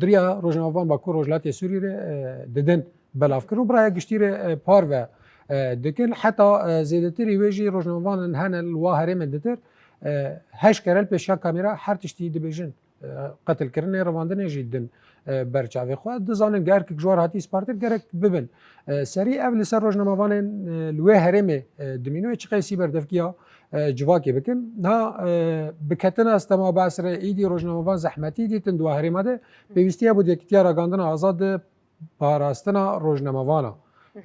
Di riya rojnamevan Bakur Rojhilatê Sûrî re, e, didin belavkirin û bi raya giştî re, e, parve, e, dikin. Heta, e, zêdetirî wê jî rojnamevanan hene li wa herêmên ditir, e, heşt kere li pêşiya kamera her tiştî dibêjin. E, qetilkirinê, revandinê jî din, e, ber çavê xwe. Dizanin gerkek ji war hatî spartin gerek bibin, e, serî. Ev li ser rojnamevanên, e, li wê herêmê, e, dimîne wê çi qeysî berdevkiya, e, civakê bikin. Niha, e, bi ketina sîstema Be's re îdî rojnamevan zehmetî dîtin di wa herêma de. Pêwîstiya bû di Yekîtiya Ragandina Azad de parastina rojnamevana,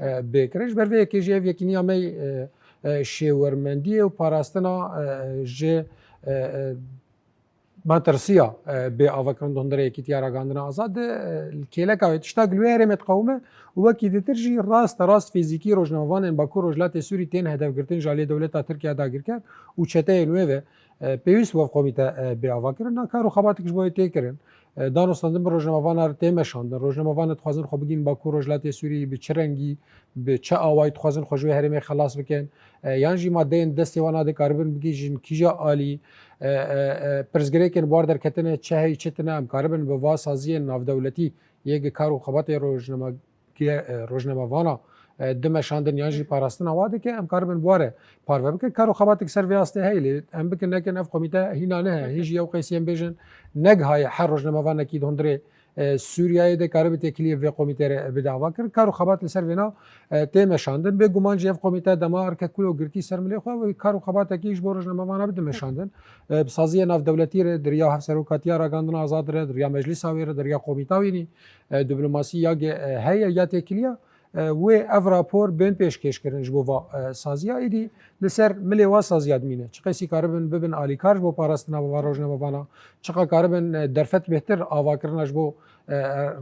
e, bê kirin. Ji ber vê yekê jî ev yekîniya me, e, e, şêwermendiyê û parastina, e, ji, e, e, matirsiya, e, bê avakirin di hundirê Yekîtiya Ragandina Azad de, e, li kêleka wê tişta gi li wê herêmê diqewime û wekî ditir jî raste rast fîzîkî rojnamevanên Bakur Rojhilatê Sûrî tên hedefgirtin ji aliyê dewleta Tirkiye dagirker û çeteyên wê ve, e, pêwîst wev komîte, e, bê avakirin. Na kar û xebatek ji bo wê tê kirin. E, danûstandin bi rojnamevanan re tê meşandin. Rojnamevanan dixwazin xwe bigihînin Bakur Rojhilatê Sûriyê, bi çi rengî, bi çi awayî dixwazin xwe ji wê herêmê xelas bikin. E, yan jî madeyên destê wan a dikaribin bigihîjin kîja alî. E, e, e, pirsgirêkên bi war derketine çi heyî çi tine, em karibin bi va saziyên navdewletî yê gi kar û xebatê rojname-, e, rojnamevana, e, dimeşandin yan jî parastina wa dike, em karibin bi wa re parve bikin. Kar û xebatek ser vê astê heye lê em bikin nekin ev komîte hîna ne heye. Hîn jî ew qeysî em bêjin negihaye her rojnamevanekî di hundirê, e, Sûriyeyê de karibe têkiliyê vê komîtê re bide avakirin. Kar û xebat li ser vêna, e, tê meşandin. Bêguman jî ev komîte dema erke kul û girtî ser milê xwe, wê kar û xebatekî ji bo rojnamevana bide meşandin. E, bi saziya navdewletî re, di riya Hevserokatiya Ragandina Azad re, di riya Meclisa wê re, di riya komîta wînî, e, diplomasî ya ge-, e, heye ya têkiliya, e, wê ev rapor bên pêşkêş kirin ji bo va, e, saziya. Êdî li ser milê wa saziya dimîne. Çiqasî karibin bibin alîkar ji bo parastina va rojnamevana, çiqa karibin, e, derfet bêhtir avakirina ji bo, e,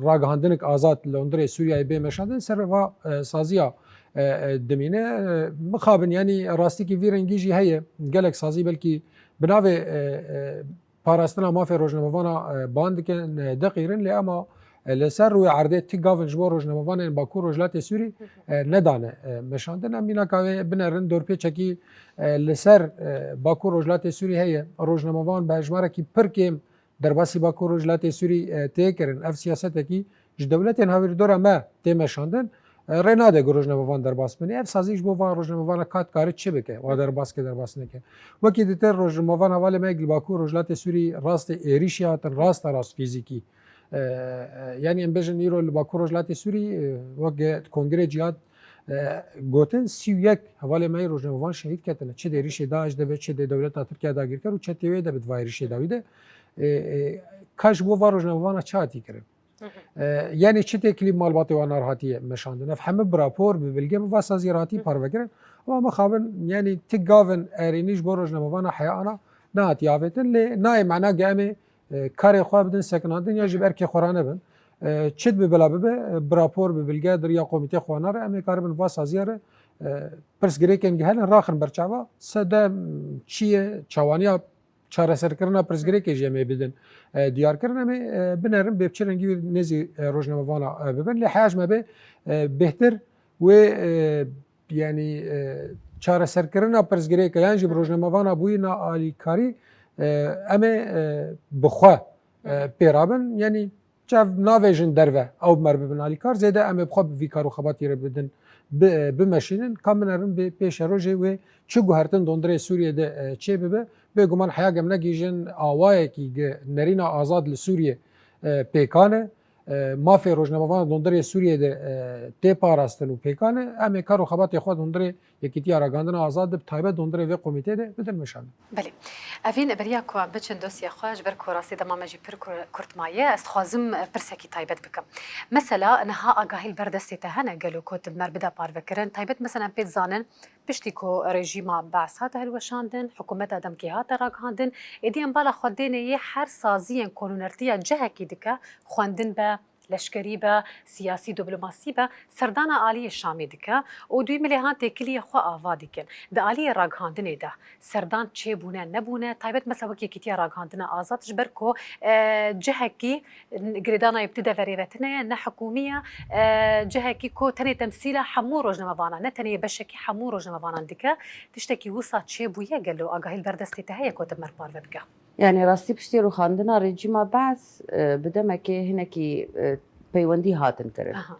ragihandinek azad li hundirê Sûriyeyê bê meşandin, ser va, e, saziya, e, e, dimîne. E, mixabin, yanî rastîkî vî rengî jî heye. Gelek sazî belkî bi navê, e, e, parastina mafê rojnamevana, e, ban dikin, e, diqîrin, lê ema, e, li ser rûyê erdê ti gavin ji bo rojnamevanên Bakur Rojhilatê Sûrî, e, nedane, e, meşandin. Em mînaka wê binerin, dorpêçekî, e, li ser, e, Bakur Rojhilatê Sûrî heye. Rojnamevan bi hejmarekî pir kêm derbasî Bakur Rojhilatê Sûrî, e, tê kirin. Ev siyasetekî ji dewletên hawîrdora me tê meşandin, e, rê nade ku rojnamevan derbas bin. Ev sazî ji bo van rojnamevana ka dikare çi bike, wa derbas ke, derbas neke. Wekî dîtir rojnamevan hevalê me li Bakur Rojhilatê Sûrî rastê êrîşê hatin, rasta rast fîzîkî. E, e, yanî em bêjin îro li Bakur Rojhilatê Sûrî, e, wek Kongrê Cihad, e, gotin, sî û yek hevalê me yê rojnamevan şehîd ketine. Çi di êrîşê DAIŞ de be, çi di dewleta Tirkiye dagirker û çetê wê de be di va êrîşê dawî de. E, e, ka ji bo va rojnamevana çi hatî kirin? E, yanî çi têkilî malbatê wan re hatiye meşandin? Ev hemû bi rapor, bi bilge, bi va sazî re hatî parvekirin. Ama mixabin, yanî ti gavin erênî ji bo rojnamevana heya ana nehatiye avêtin. Lê nayê mena ge em ê, e, karê xwe bidin sekinandin ya jî bi erkê xwe re nebin. E, çi dibe bila bibe, e, bi rapor, bi bilge, di riya komîtê xwe wana re em ê karibin va saziya re, e, pirsgirêkên ge hene raxin ber çava, sedem çi ye, çawaniya çareserkirina pirsgirêkê jî em ê bidin, e, diyarkirin. Em ê, e, binerin bê bi çi rengî nêzî, e, rojnamevana, e, bibin. Lê heya ji me bê, e, bêhtir wê, e, yanî, e, çareserkirina pirsgirêke yan jî bi rojnamevana bûyî na alîkarî, e, em ê, e, bi xwe, e, pê rabin. Yanî çev navêjin derve ew bi me re bibin alîkar. Zêde em ê bi xwe bi vî kar û xebatî re bidin, bi, bimeşînin. Ka binerin bê pêşerojê wê çi guhertin di hundirê Sûriyê de, e, çê bibe. Bêguman heya ge em negihîjin awayekî ge nerîna azad li Sûriyê, e, pêkan e, e, mafê rojnamevan di hundirê Sûriyê de, e, tê parastin û pêkan e, em ê kar û xebatê xwe di hundirê Yekîtiya Ragihandina Azad de, bi taybet di hundirê vê komîtê de bidin meşandin. Belê. Evîn, beriya ku em biçin dosya xwe, ji ber ku rastî dema me jî pir kur-, kurt maye, ez dixwazim, e, pirsekî taybet bikim. Mesela, niha agahî li ber destê te hene, gelo ku tu bi me re bide parvekirin? Taybet, mesela, em pê dizanin, piştî ku rejîma Beas hate hilweşandin, hikûmeta demkê hate ragihandin, êdî em bala xwe dênê yê her saziyên konûnertiya cihekî dike, xwendin be, leşkerî be, siyasî, diplomasî be, serdana aliyê Şamê dike û dûyî milê han têkiliyê xwe ava dikin. Di aliyê ragihandinê de serdan çêbûne, nebûne, taybet mesela wek Yekîtiya Ragihandina Azad, ji ber ku, e, cihekî girêdana yê bi ti deverê ve tune ye, ne hikûmî ye, e, cihekî ku tenê temsîla hemû rojnamevanan, ne tenê yê beşekî hemû rojnamevanan dike. Tiştekî wisa çêbûye gelo agahî li ber destê te heye ku tu bi me re parve bike? Yanî rastî piştî rûxandina rejîma Beas, e, bi demekê hinekî, e, peywendî hatin kirin. Aha.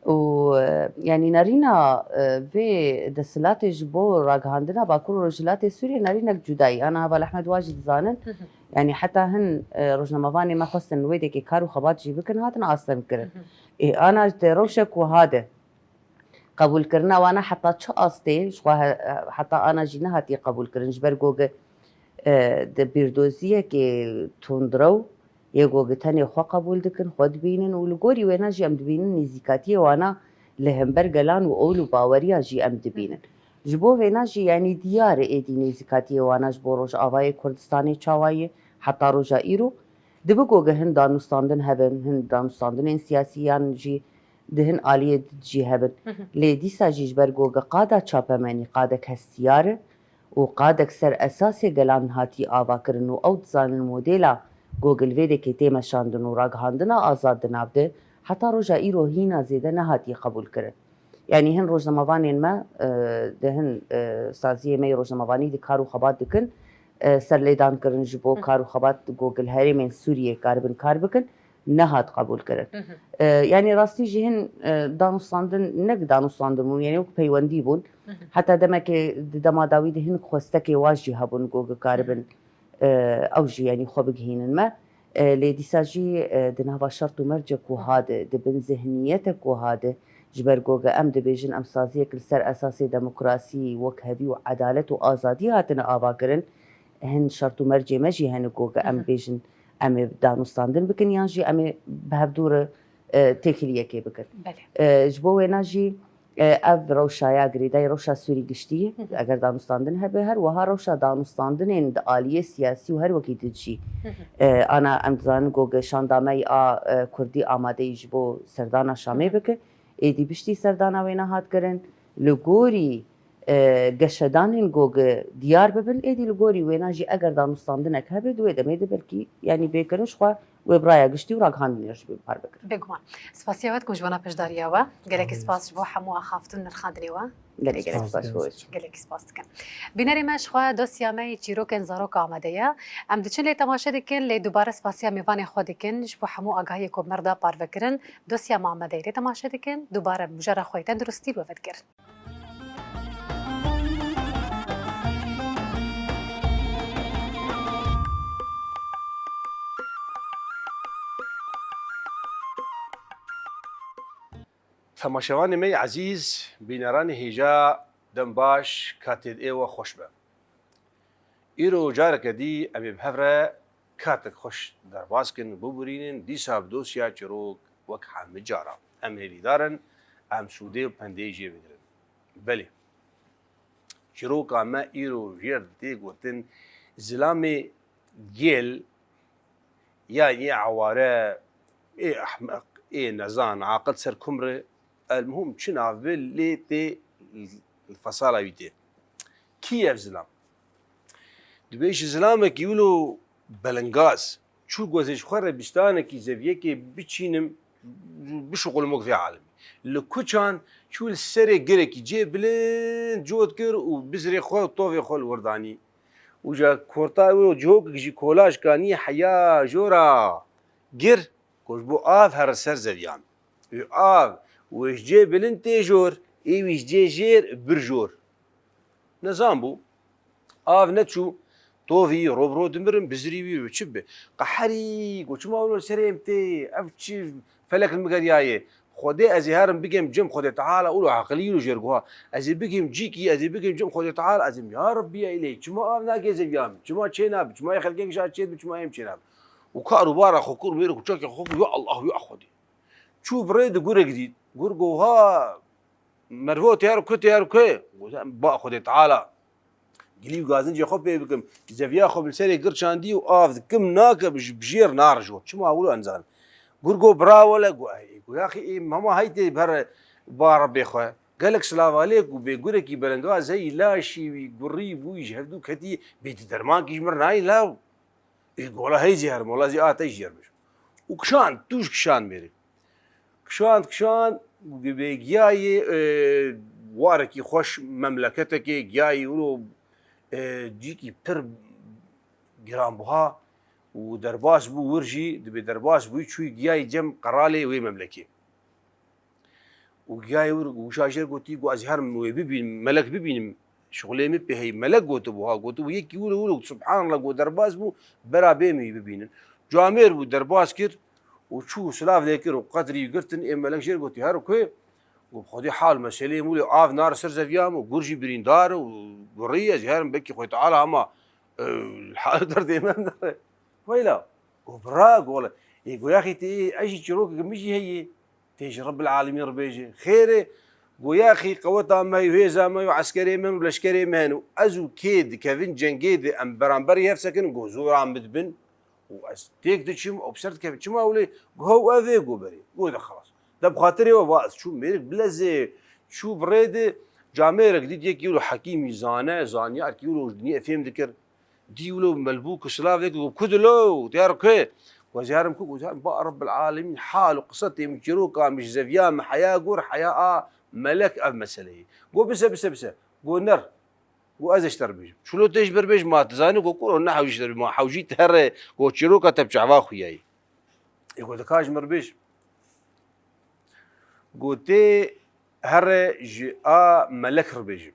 Û, e, yanî nerîna, e, vê desthilatê ji bo ragihandina Bakur û Rojhilatê Sûriyê nerînek cudayî. Ana Heval Ehmed wa jî dizanin. Hı hı. Yanî heta hin, e, rojnamevanê me xwestin wê dekê kar û xebat jî bikin, hatin astengkirin. Hı hı. Ê, ana di rewşek wiha de qebûlkirina wana heta çi astê, ji xwe he-, heta ana jî nehatiye qebûlkirin, ji ber ku gi, e, di bîrdoziyekê tundrew yê ku gi tenê xwe qebûl dikin, xwe dibînin û li gorî wêna jî em dibînin nêzîkatiyê wana li hember gelan û ol û baweriyan jî em dibînin. Ji bo vêna jî, yanî diyar e êdî nêzîkatiyê wana ji bo Rojavayê Kurdistanê çawa ye heta roja îro. Dibe ku gi hin danûstandin hebin, hin danûstandinên siyasî yan jî di hin aliyê di jî hebin. Hı hı. Lê dîsa jî ji ber ku gi qada çapemenî qadek hestiyar e û qadek ser esasê gelan hatî avakirin û ew dizanin modêla Go gilvêdekê tê meşandin û ragihandina azad di nav de, heta roja îro hîna zêde nehatiye qebûlkirin. Yanî hin rojnamevanên me, e, di hin, e, saziyê me yê rojnamevanî de kar û xebat dikin, e, serlêdan kirin ji bo Hı hı. kar û xebat go gil herêmên Sûriyê karibin kar bikin, nehat qebûlkirin. Hı hı. E, yanî rastî jî hin, e, danûstandin, ne danûstandin bûn, yanî wek peywendî bûn. Hı hı. Heta demekê di dema dawî de hin xwestekê wa jî hebûn go gikaribin, Hı hı. e, ew jî yanî xwe bigihînin me. E, lê dîsa jî, e, di nava şert û mercek wiha de, di bin zihniyeteke wiha de, ji ber ku em dibêjin em saziyek li ser esasê demokrasî, wekhevî û edalet û azadî hatine avakirin, hin şert û mercê me jî hene ku em Hı hı. bêjin em ê danûstandin bikin yan jî em ê bi hevdû re, e, têkiliyekê bikin. Belê. E, ji bo wêna jî, e, ev rewşa ya girêdayî, rewşa Sûrî giştî, Hı hı. eger danûstandin hebe, her wiha rewşa danûstandinên di aliyê siyasî û her wekî di jî, Hı hı. e, ana em dizanin ku ge-, şanda me ya, e, Kurdî amadeyî ji bo serdana Şamê Hı hı. bike. Êdî piştî serdana wê nehat kirin, li gorî, e, geşedanên ku ge diyar bibin, êdî li gorî wêna jî eger danûstandinek hebe, di wê demê de belkî, yanî bê kirin ji xwe wê bi raya giştî û ragihandinê re jî bê parve kirin. Bêguman. Spasiya we dikim ji bona beşdariya we. Gelekî Amin. spas ji bo hemû axaftin û nirxandinê we. Gelek gelek Spas spas dikim. bo we. Gelekî spas dikim. Bînerê me ji xwe dosya me yê çîrokên zarok amade ye. Em diçin lê temaşe dikin, lê dubare spasiya mêvanê xwe dikin ji bo hemû agahiyê ku me re da parve kirin. Dosya me amade ye, lê temaşe dikin, dubare mijara xwe yê tenduristî bi we ve digerin. Temaşevanê me yê ezîz, bîneranê hêja, dem baş, katê êwe xweş be. Îro careke dî em ê bi hev re katek xweş derbas kin, bibûrînin, dîsa bi dosya çîrok wek hemî cara. Em hêvîdar in, em sûdê û pendê jê bigirin. Belê, çîroka me îro jêr tê gotin, zilamê gêl, ya yê eware, ê ehmeq, ê nezan, aqil ser kum re, elmuhim çi nav be lê tê li fesala wî tê. Kî ye ev zilam? Dibêje zilamekî wilo belingaz. Çû gozê ji xwe re bistanekî zeviyekê biçînim, bişuxulim wek vê alemî. Li kuçan çû li serê girekî cihê bilind cot kir û bizrê xwe û tovê xwe li wir danî. Û ja korta wê cihokek jî kolaj kanî heya jora gir, ku ji bo av here ser zeviyan. Û av wê ji cihê bilind tê jor, ê wî ji cihê jêr bir jor. Nezan bû. Av neçû, tovî, robro dimirin, bizirî wî wê çi bibe? Qeherî, got, çima wilo serê em tê? Ev çi felek li min geriyaye? Xwedê ez ê herim bigêm cem Xwedê Teala, wilo aqilî wilo jêr guha. Ez ê bigêm cîkî, ez ê bigêm cem Xwedê Teala, ez ê, ya Rebbî, ya Îlahî, çima av nake zeviya min? Çima çê nabe? Çima yê xelkek ji çê dibe? Çima em çê nabe? Û kar û bara xwe kir, mêrek û çekê xwe kir, ya Allah, ya Xwedê. Çû bi rê de gurek dît. Gur got, ha, mervo tê her ku, tê her ku. Got, ba Xwedê Teala. Gilî û gazincê xwe pê bikim. Zeviya xwe bi serê gir çandî û av dikim nake bi ji, bi jêr narijo. Çima wilo em zanin. Gur got, bira wele, got, ey, got, yaxî, ê, hema hey tê ber ba Rebbê xwe. Gelek silava lê ku bê gurekî belengaz heyî laşî wî gurî bûyî ji hevdû ketî bê tu dermankî ji mir nayî law. Ê gola hey jê herim, wela zî a te jî yer bêje. Û kişand, tûj kişand mêrê. Kişand, kişand, bê giyayê, e, warekî xweş memleketekê, giyayê wilo, e, cîkî pir giranbuha û derbas bû wir jî, dibê derbas bûyî çûyî giyayê cem qeralê wê memlekê. Û giyayê wir û wişa jêr gotî, got, ez herim wê bibînim, melek bibînim, şixulê min pê heyî. Melek gotibû, ha, gotibû, yekî wir û wir û, subhanallah, got, derbas bû, bera bêm wî bibînin. Camêr bû, derbas kir û çû silav lê kir û qedrî wî girtin, ê melek jêr gotî, her ku, got, Xwedê hal meselê min wilo av nar ser zeviya min, gur jî birîndar û gurî, ez herim bekî Xwedê Teala hema, e, hal derdê me nare. Weyla, got, bira, got, wele, ê, got, yaxî tê, ez jî çîrokek min jî heye. Tê ji Rebbil Alemîn re bêje. Xêr e, go yaxî qeweta me û hêza me û eskerê me û leşkerê me hene û ez û kê dikevin cengê de em beramberî hev sekin, go zora min dibin û ez têk diçim û bi ser dikevin. Çima wile? Go hew ev ê, go berê. Go de xelas. De bi xatirê we va ez çûm mêrik bilezê, çû bi rê de camêrek dît yekî wilo hekîmî zane, zanyarkî wilo ji dinyê fêm dikir. Dî wilo melbûk û silavek û ku dilo, diyar ku? Ku ez herim ku, ku herim ba Rabbil Alemîn, hal û qisa tê min çîroka min ji zeviya min heya gor, heya a melek ev meseleyê. Go bise, bise, bise. Go ner. Go ez ê ji te re bêjim. Çilo tê ji ber bêjim, ma tu zanî ku kuro ne hewjî ji te re, ma hewjî te here, go çîroka te bi çava xuyayî. Ê go dika ji min re bêj. Go tê here ji a melek re bêjim.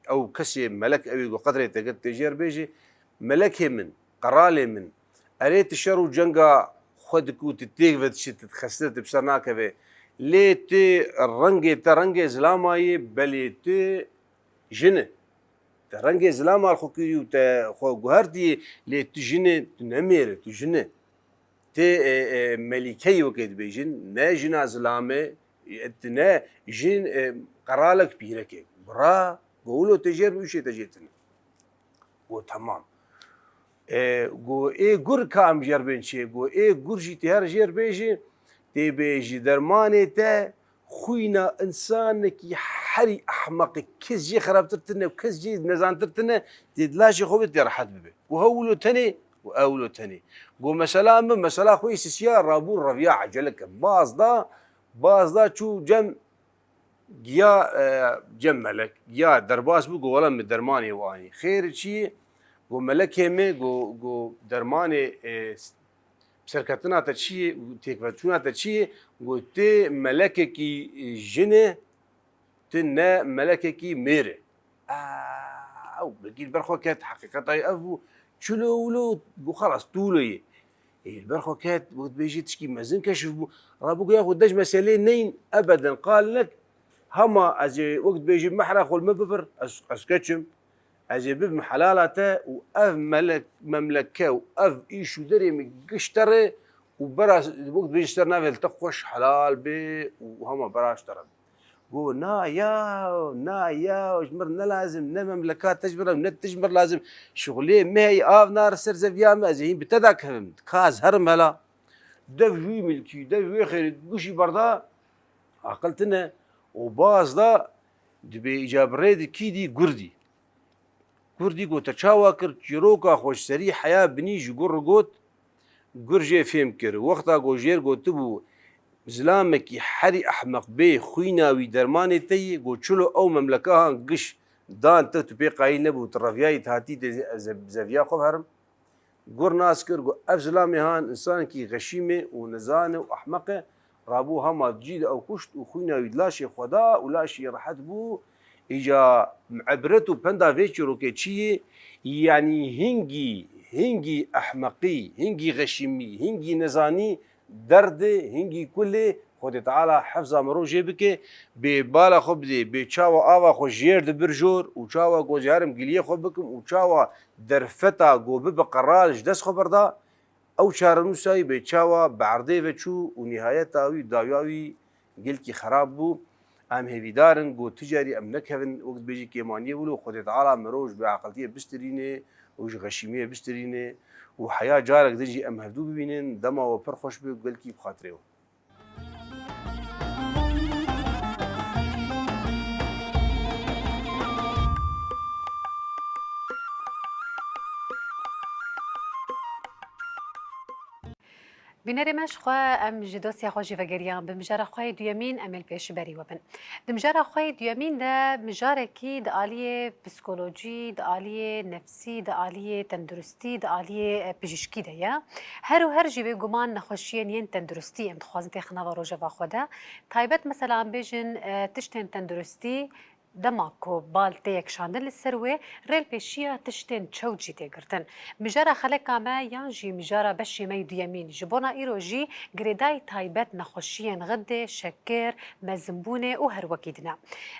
Ew kesê melek ew ê ku qedrê te girt tê jê re bêjê, melekê min, qeralê min, erê tu şer û cenga xwe dikû, tu têk ve diçî, tu dixesine, tu bi ser nakeve. Lê tu rengê te rengê zilama yê, belê tu jin e. Te rengê zilama li xwe kirî û te xwe guhertî, lê tu jin e, tu ne mêr e, tu jin e. Tê, e, e, melîkeyî wekê dibêjin, ne jina zilam e, e, tu ne jin, e, qeralek pîrek e. Bira, go wilo tê jêr bi ûşê te jê tune. Go temam. E, go ê gur ka em jêr bên çê, go ê gur jî tê her jêr bêjî, tê bêjî dermanê te xwîna însanekî herî ehmeqî, kes jê xerabtir tine û kes jê nezantir tine, tê di laşê xwe bê tê rehet bibe. Û hew wilo tenê, û ew wilo tenê. Go mesela min, mesela xwe yê sisiya rabû reviya ecele kir. Baz da, baz da çû cem giya, e, cem melek. Giya derbas bû, go wela min dermanê we anî. Xêr çi ye? Go melekê me, go, go dermanê, e, serketina te çi ye û têkveçûna te çi ye? Go tê melekekî, e, jin e, tu ne melekekî mêr e. Aa, ew bigî li ber xwe ket, heqîqeta ev bû. Çilo wilo, go xelas, tu wilo yê. Ê, li ber xwe ket, wek dibêjî tişkî mezin keşif bû. Rabû go ya xwe dej meselê neyin, ebeden qal nek. Hema ez ê wek dibêjî mehra xwe li min bibir, ez, ez keçim. Ez ê bibim helala te û ev melek, memleke û ev îş û derê min giş te re û bera wek dibêjî ser navê li te xweş helal bê û hema bera ji te re. Go, na yaw, na yaw, ji mir ne lazim, ne memleka te ji mir, ne tu ji mir lazim. Şixulê me heyî av nare ser zeviya me, ez ê hîn bi te dakevim. Ka ez herim hela. Dev ji wî milkî, dev ji wê xêrî, gişî berda, aqil tine û baz da, dibê îca bi rê di kî dî, gur dî. Gur dî go te çawa kir, çîroka xwe ji serî heya binî ji gur re got, gur jê fêm kir. Wexta go jêr gotibû, zilamekî herî ehmeq bê, xwîna wî dermanê te yê, go çilo ew memleka han giş dan te, tu pê qayîl nebû, tu reviyayî, tu hatî tê ze-, zeviya xwe herim. Gur nas kir, got, ev zilamê han însanekî xeşîm e û nizan e û ehmeq e. Rabû hema di cî de ew kuşt û xwîna wî di laşê xwe da û laşê rehet bû. Îca ibret û penda vê çîrokê çi ye? Yanî hingî, hingî ehmeqî, hingî xeşîmî, hingî nizanî, derdê, hingî kulê, Xwedê Teala hefza mirov jê bike, bê bala xwe bidê, bê çawa ava xwe jêr dibir jor û çawa go carim giliyê xwe bikim û çawa derfeta go bibe qeral ji dest xwe berda, ew çarenûsayî bê çawa bi erdê ve çû û nîhayeta wî dawiya wî gelkî xerab bû. Em hêvîdar in, go tu carî em nekevin, wek dibêjî kêmaniyê wilo, Xwedê Teala mirov ji bêaqiltiyê bistirîne û ji xeşîmiyê bistirîne û heya carek din jî em hevdû bibînin, dema we pir xweş be, gelkî bi xatirê we. Bînerê me, ji xwe em ji dosya xwe jî vegeriyan, bi mijara xwe yê duyemîn em ê li pêşberî we bin. Di mijara xwe yê duyemîn de mijarekî di aliyê psîkolojî, di aliyê nefsî, di aliyê tenduristî, di aliyê, e, pijîşkî de ye. Her û her jî bêguman nexweşiyên yên tenduristî em dixwazin têxin nava rojeva xwe de. Taybet mesela em bêjin, e, tiştên tenduristî, dema ku bal tê yekşandin li ser wê, rê li pêşiya tiştên çewt jî tê girtin. Mijara xeleka me yan jî mijara beşê me yê duyemîn ji bona îro jî girêdayî taybet nexweşiyên xidê, şekir, mezinbûnê û her wekî din e.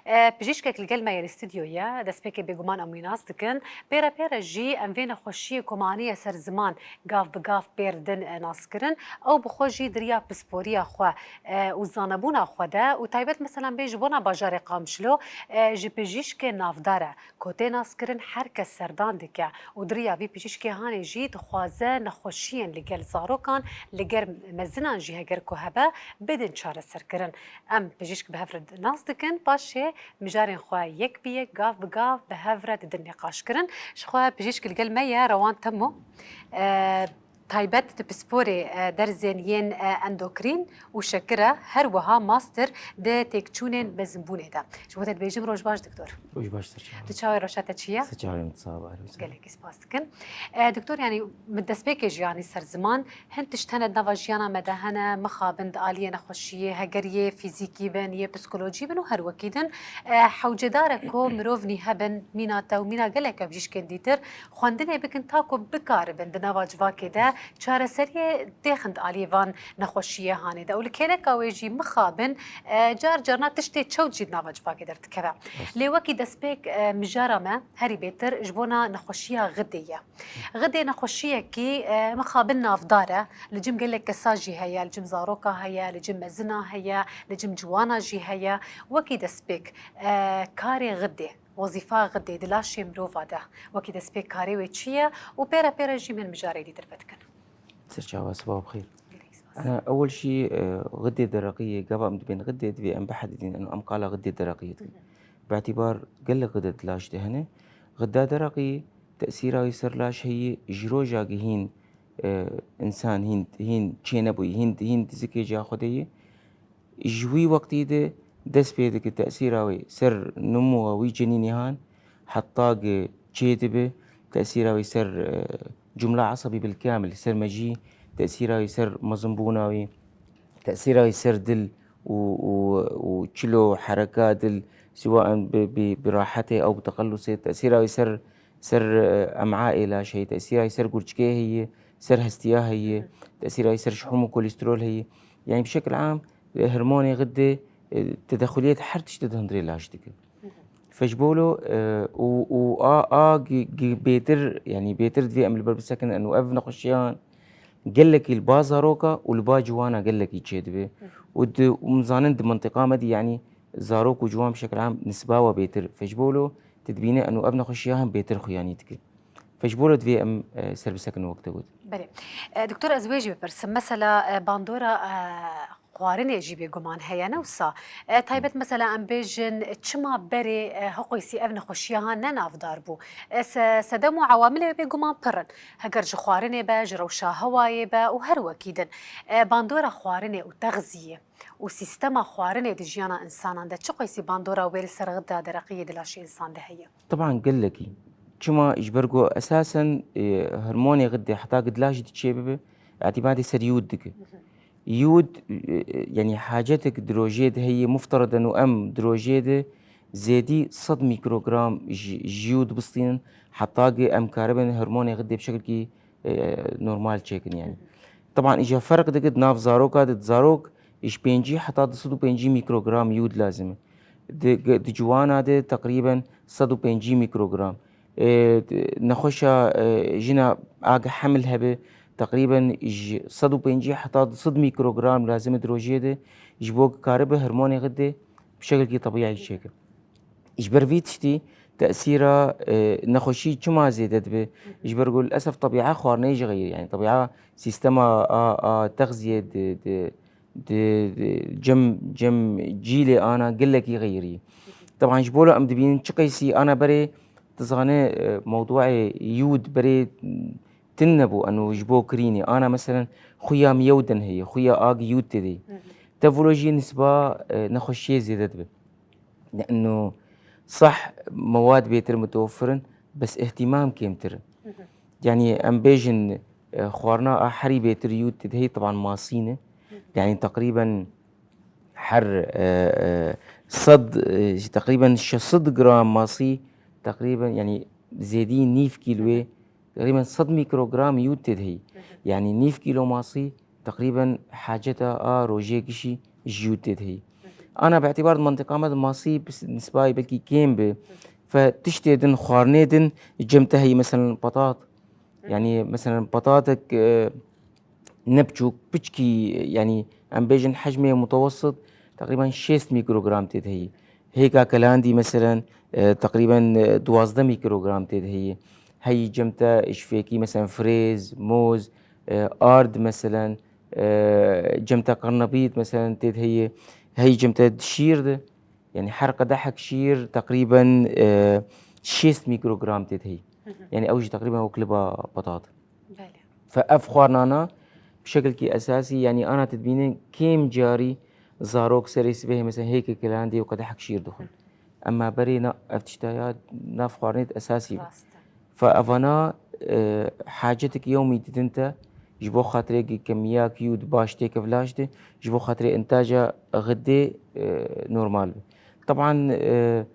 E, pijîşkek li gel me yê li stûdyo ye, destpêkê bêguman em wî nas dikin. Pê re pê re jî em vê nexweşiyê ku maniye ser ziman gav bi gav pê re din, e, naskirin. Ew bi xwe jî di riya pisporiya xwe, e, û zanebûna xwe de û taybet mesela bê ji bona bajarê Qamişlo, e, Ji pijîşkê navdar e ku tê naskirin her kes serdan dike û di riya vî pijîşkê hanê jî dixwaze nexweşiyên li gel zarokan, li gel mezinan jî heger ku hebe, bidin çareserkirin. Em pijîşk bi hev re nas dikin, paşê mijarên xwe yek bi yek, gav bi gav bi hev re didin nîqaşkirin. Ji xwe pijîşk li gel me ye, Rewan Temo. E, taybet di pisporê, e, derzên yên, e, endokrîn û şekir e, her wiha master di têkçûnên mezinbûnê de. Ji bo te dibêjim roj baş, doktor. Roj baş, ser çavan. Tu çawa, rewşa te çi ye? Ser çavan, min sax be, roj ser. Gelekî spas dikim. E, doktor, yanî min destpêkê jî anî ser ziman, hin tişt hene di nava jiyana me de hene, mixabin di aliyê nexweşiyê, heger yê fîzîkî bin, yê psîkolojî bin û her wekî din. E, hewcedar e ku mirov nî hebin, mîna te û mîna gelek pijîşkên dîtir xwendinê bikin, ta ku bikaribin di nava civakê de çareseriyê têxin di aliyê van nexweşiyê hanê de. Û li kêleka wê jî mixabin, e, car carna tiştê çewt jî di nava civakê derdikeve. Rast. Lê wekî destpêk, e, mijara me herî bêtir ji bona nexweşiya xidê ye. Xidê nexweşiyekî, e, mixabin navdar e. Li cem gelek kesa jî heye, li cem zaroka heye, li cem mezina heye, li cem ciwana jî heye. Wekî destpêk, e, karê xidê, wezîfa xidê di laşê mirova de, wekî destpêk karê wê çi ye û pêre pêre jî min mijarê dîtir vedikin. Ser çawa, sibav bi xêr. Gelek spas. Ana ewel şî, e, xidê dereqiyê, gava em dibên xidê, divê em bihedidîn, eno em qala xidê dereqiyê dikin. Bi îtîbar gelek xide di laş de hene. Xida dereqiyê tesîra wî ser laş heye, ji roja ku hîn, e, însan hîn, hîn çênebûyî, hîn, hîn di zikê ciya xwe de ye. Ji wî wextî de dest pê dike tesîra wî ser nimûa wî cenînê han, heta ku çê dibe, tesîra wî ser, e, cumla esebî bilkamil, ser mejî, tesîra wî ser mezinbûna wî, tesîra wî ser dil û, û, û çilo, hereka dil, siwaen bi, bi, bi rahetê ew bi teqelusê, tesîra wî ser, ser, e, em'aê laş heye, tesîra wî ser gurçikê heye, ser hestiya heye, tesîra wî ser şihûm û kolîsterol heye. Yanî bi şekil am, e, hormonê xidê, e, tedexuliyê di her tiştê di hundirê laş dike. Fecbolo, e, û, û a, a gi, gi bêtir, yanî bêtir divê em li ber bisekinin, û ev nexweşiyan gelekî li ba zaroka û li ba ciwana gelekî çêdibe. Û di, û em zanin di mintiqa me de, yanî zarok û ciwan bi şekil am nisba we bêtir fecbolo, tu dibîne eno ev nexweşiya hem bêtir xuyanî dike. Fecbolo divê em, e, ser bisekinin wek te got. Belê. E, doktor, ez wê jî bipirsim. Mesela, e, bandora, e, xwarinê jî bêguman heye, ne wisa? E, taybet mesela em bêjin, çima berê, e, hiqûysî ev nexweşiya ha ne navdar bû? E, se-, sedem û ewamilê wê bêguman pir in. Heger ji xwarinê be, ji rewşa hewayê be û her wekî din. E, bandora xwarinê û texziyê û sîstema xwarinê di jiyana însanan de çi qeysî bandora wê li ser xida dereqiyê di laşê însan de heye? Teban gelekî. Çima? Ji ber ku esasen, e, hormonê xidê heta ku di laş de çêbibe, îtîmadê ser yûd dike. Yûd, e, e, yanî hacetek di rojê de heye, muftereden û em di rojê de zêdî sed mîkrogram ji, ji yûd bistînin, heta ku em karibin hormonê xidê bi şekilkî, e, normal çêkin yanî. Teban îja ferq dike di nav zaroka de, di zarok ji pêncî heta du sed û pêncî mîkrogram yûd lazim e. Di, di ciwana de teqrîben sed û pêncî mîkrogram. E, di, nexweşa, e, jina a ku hemil hebe teqrîben ji sed û pêncî heta du sed mîkrogram lazim e di rojê de, ji bo ku karibe hormonê xidê bi şekilkî tebîî çêke. Ji ber vî tiştî tesîra, e, nexweşî çima zêde dibe? Ji ber ku li esef tebîa xwarinê jî xeyirî, yanî tebîa sîstema a, a texziyê di, di, di, di cem, cem cîlê ana gelekî xeyirî. Teban ji bo em dibînin çi qeysî ana berê, tu zane, e, mewduê yûd berê tin nebû, eno ji bo kirînê. Ana meselen xuya miyewden heye, xuya a gi yûd tê de. Te vilo jî nisba, e, nexweşiyê zêde dibe. Leno sah mewad bêtir mutewefir in, bes îhtîmam kêmtir in. Yanî em bêjin, e, xwarina a herî bêtir yûd tê de heye teban masî ne. Yanî teqrîben her, e, e, sed, e, teqrîben şeş sed gram masî, teqrîben, yanî zêdî nîv kîloyê, teqrîben sed mîkrogram yûd tê de heye. Yanî nîv kîlo masî teqrîben haceta a rojê gişî ji yûd tê de heye. Ana bi îtîbar di mentiqa me de masî bi nisbayê belkî kêm bi. Fe tiştê din, xwarinê din cem te heye, meselen patat. Yanî meselen patatek, e, ne biçûk, piçkî, yanî em bêjin hecmê mutewessit, teqrîben şêst mîkrogram tê de heye. Hêka kelandî, meselen, e, teqrîben, e, duwazdeh mîkrogram tê de heye. Heyî cem te ji fêkî, meselen, firêz, moz, e, ard, meselen, e, cem te qirnebît, meselen, tê de heye. Heyî cem te şîr de, yanî her qedehek şîr teqrîben, e, şêst mîkrogram tê de heye. Yanî ew jî teqrîben wek liba petat. Belê. Fe ev xwarinana bi şekilkî esasî, yanî ana te dibînin kêm carî zarok serê sibehê, mesela, hêkê kilandê û qedehek şîr dixwin. Ema berê na, ev tişta ya nav xwarinê de esasî be. Rast e. Fe evana, e, hacetek yewmî didin te, ji bo xatirê gi kemiyek yûd baş têkev laş de, ji bo xatirê intaja xidê, e, normal be. Teban, e,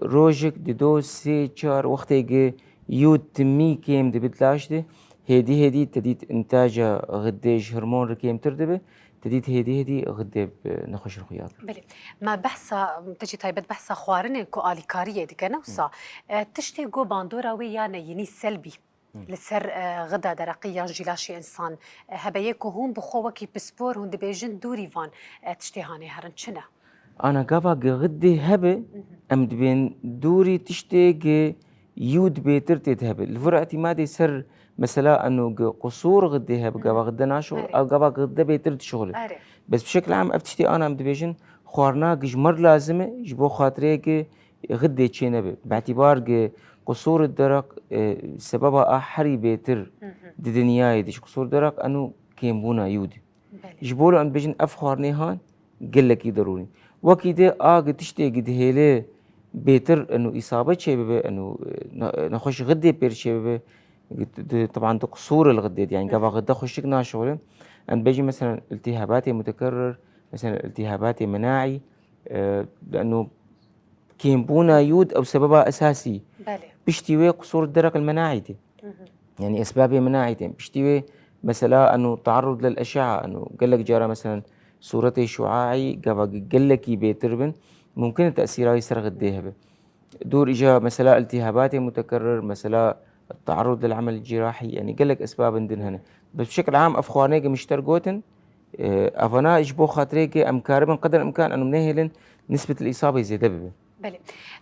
rojek, dido, sê, çar, wextê gi yûd timî kêm dibe di laş de, hêdî hêdî te dît intaja xidê ji hormon re kêmtir dibe, te dît hêdî hêdî xidê bi nexweşin xuya dibe. Belê. Me behsa, te jî taybet behsa xwarinên ku alîkariyê dike, ne wisa? E, tiştê ku bandora wê ya neyînî, selbî, li ser, e, xida dereqî yan jî laşê însan, e, hebe yê ku hûn bi xwe wekî pispor hûn dibêjin dûrî van, e, tiştê hanê herin, çi ne? Ana gava gi xidê hebe, em dibên dûrî tiştê gi yûd bêtir tê de hebe. Li vir îtîmadê ser mesela eno gi qusûr xidê hebe, gava xide naşixul, ew gava gi xide bêtir dişixule. Erê. Bes bi şekil am ev tiştê ana em dibêjin xwarina gi ji me re lazim e, ji bo xatirê gi xidê çê nebe. Bi îtîbar gi qusûr dereq, e, sebeba a herî bêtir di dinyayê de ji qusûr dereq eno kêmbûna yûd. Belê. Ji bo em dibêjin ev xwarinê han gelekî derûnî. Wekî de a gi tiştê gi dihêle bêtir eno îsabe çê bibe, eno, e, ne-, nexweş xidê pêr çê bibe, di, di, teban di qusûr li xidê de, yani gava xide xweşik naşixule. Em dibêjin mesela iltîhabatê mutekerrir, mesela iltîhabatê menaî, e, eno kêmbûna yûd ew sebeba esasî. Belê. Piştî wê qusûr dereq li menaî tê. Yanî esbabê menaî tên. Piştî wê mesela eno taarrud lil eşaa, eno gelek cara mesela sûretê şuaî gava gelekî bêtir bin, mumkin e tesîra wî ser xidê hebe. Dûr îja mesela iltîhabatê mutekerrir, mesela taarrud lil emel cirahî, yanî gelek esbabên din hene. Bes bi şekil am ev xwarinê ke min ji te re gotin, e, evana ji bo xatirê ke em karibin qeder imkan em nehêlin nisbet li îsabê zêde bibe. Belê.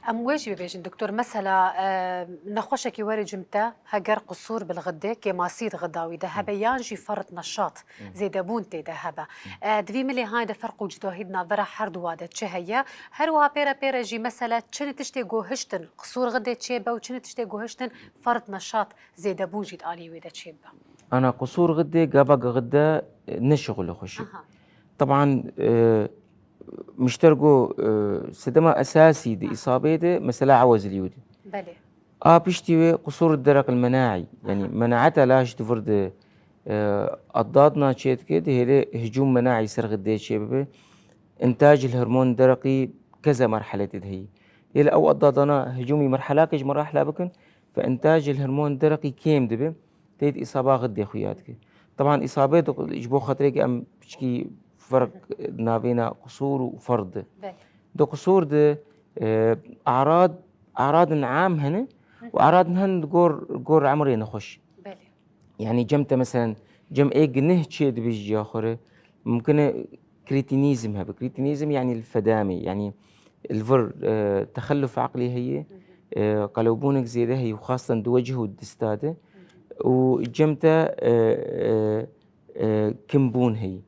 Em wê jî bibêjin, doktor, mesela, e, nexweşekî were cim te, heger qusûr bi li xidê, kêmasî di xida wî de hebe, yan jî ferq neşat, zêdebûn tê de hebe. E, di vî milê hanê de ferq û cudahî di navbera her duwa de çi heye? Her wiha pêre pêre jî, mesela, çi ne tiştê ku hiştin qusûr xidê çêbe û çi ne tiştê ku hiştin ferq neşat, zêdebûn jî di alî wê de çêbe? Ana qusûr xidê gava gi xide, e, ne şixulê xweşik. Aha. Teban, e, min ji te re got, e, sedema esasî di îsabê de mesela ewez li yûdî. Belê. A piştî wê qusûr dereq el menaî, yanî menaeta laş di vir de, e, adadna çê dike, dihêle hicûm menaî ser xidê çê bibe. Întaj el hormon dereqî keza merheletê de heyî. Dihêle ew adadana hicûmî merhelake ji merahla bikin, fe întaj el hormon dereqî kêm dibe. Tê de îsaba xidê xuya dike. Teban îsabê de ji bo xatirê ke em piçkî ferq navêna qusûr û ferd de. Belê. Di qusûr de, e, arad, aradin am hene û aradin hen di gor, gor emrê nexweş. Belê. Yanî cem te meselen, cem ê gineh çê dibe ji ciya xwe re, mumkin e krîtînîzm hebe. Krîtînîzm yanî li fedamê, yanî li vir, e, texelluf eqlî heye, e, qelewbûnek zêde heye û xastan di wecih û dista de û cem te, e, e, e, kimbûn heye.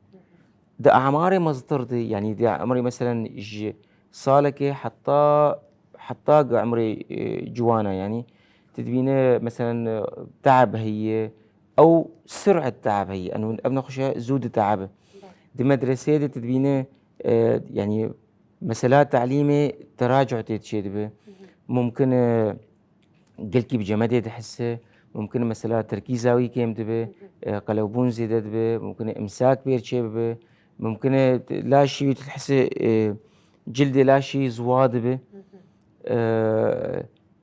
Di amarê meztir de, yanî di emrê meselen ji salekê heta, heta gi emrê, e, ciwana, yanî tu dibîne meselen, e, teab heye, ew sur'et teab heye, eno ev nexweşe zû diteabe. Di medreseyê de tu dibîne, e, yanî mesela telîmê teracu tê çê dibe. Mumkin e gelkî bi cemedê dihise, mumkin e mesela terkîza wî kêm dibe, e, qelewbûn zêde dibe, mumkin e imsak pêr çê bibe, mumkin e laşî wî tu dihise, e, cildê laşî ziwa dibe. E,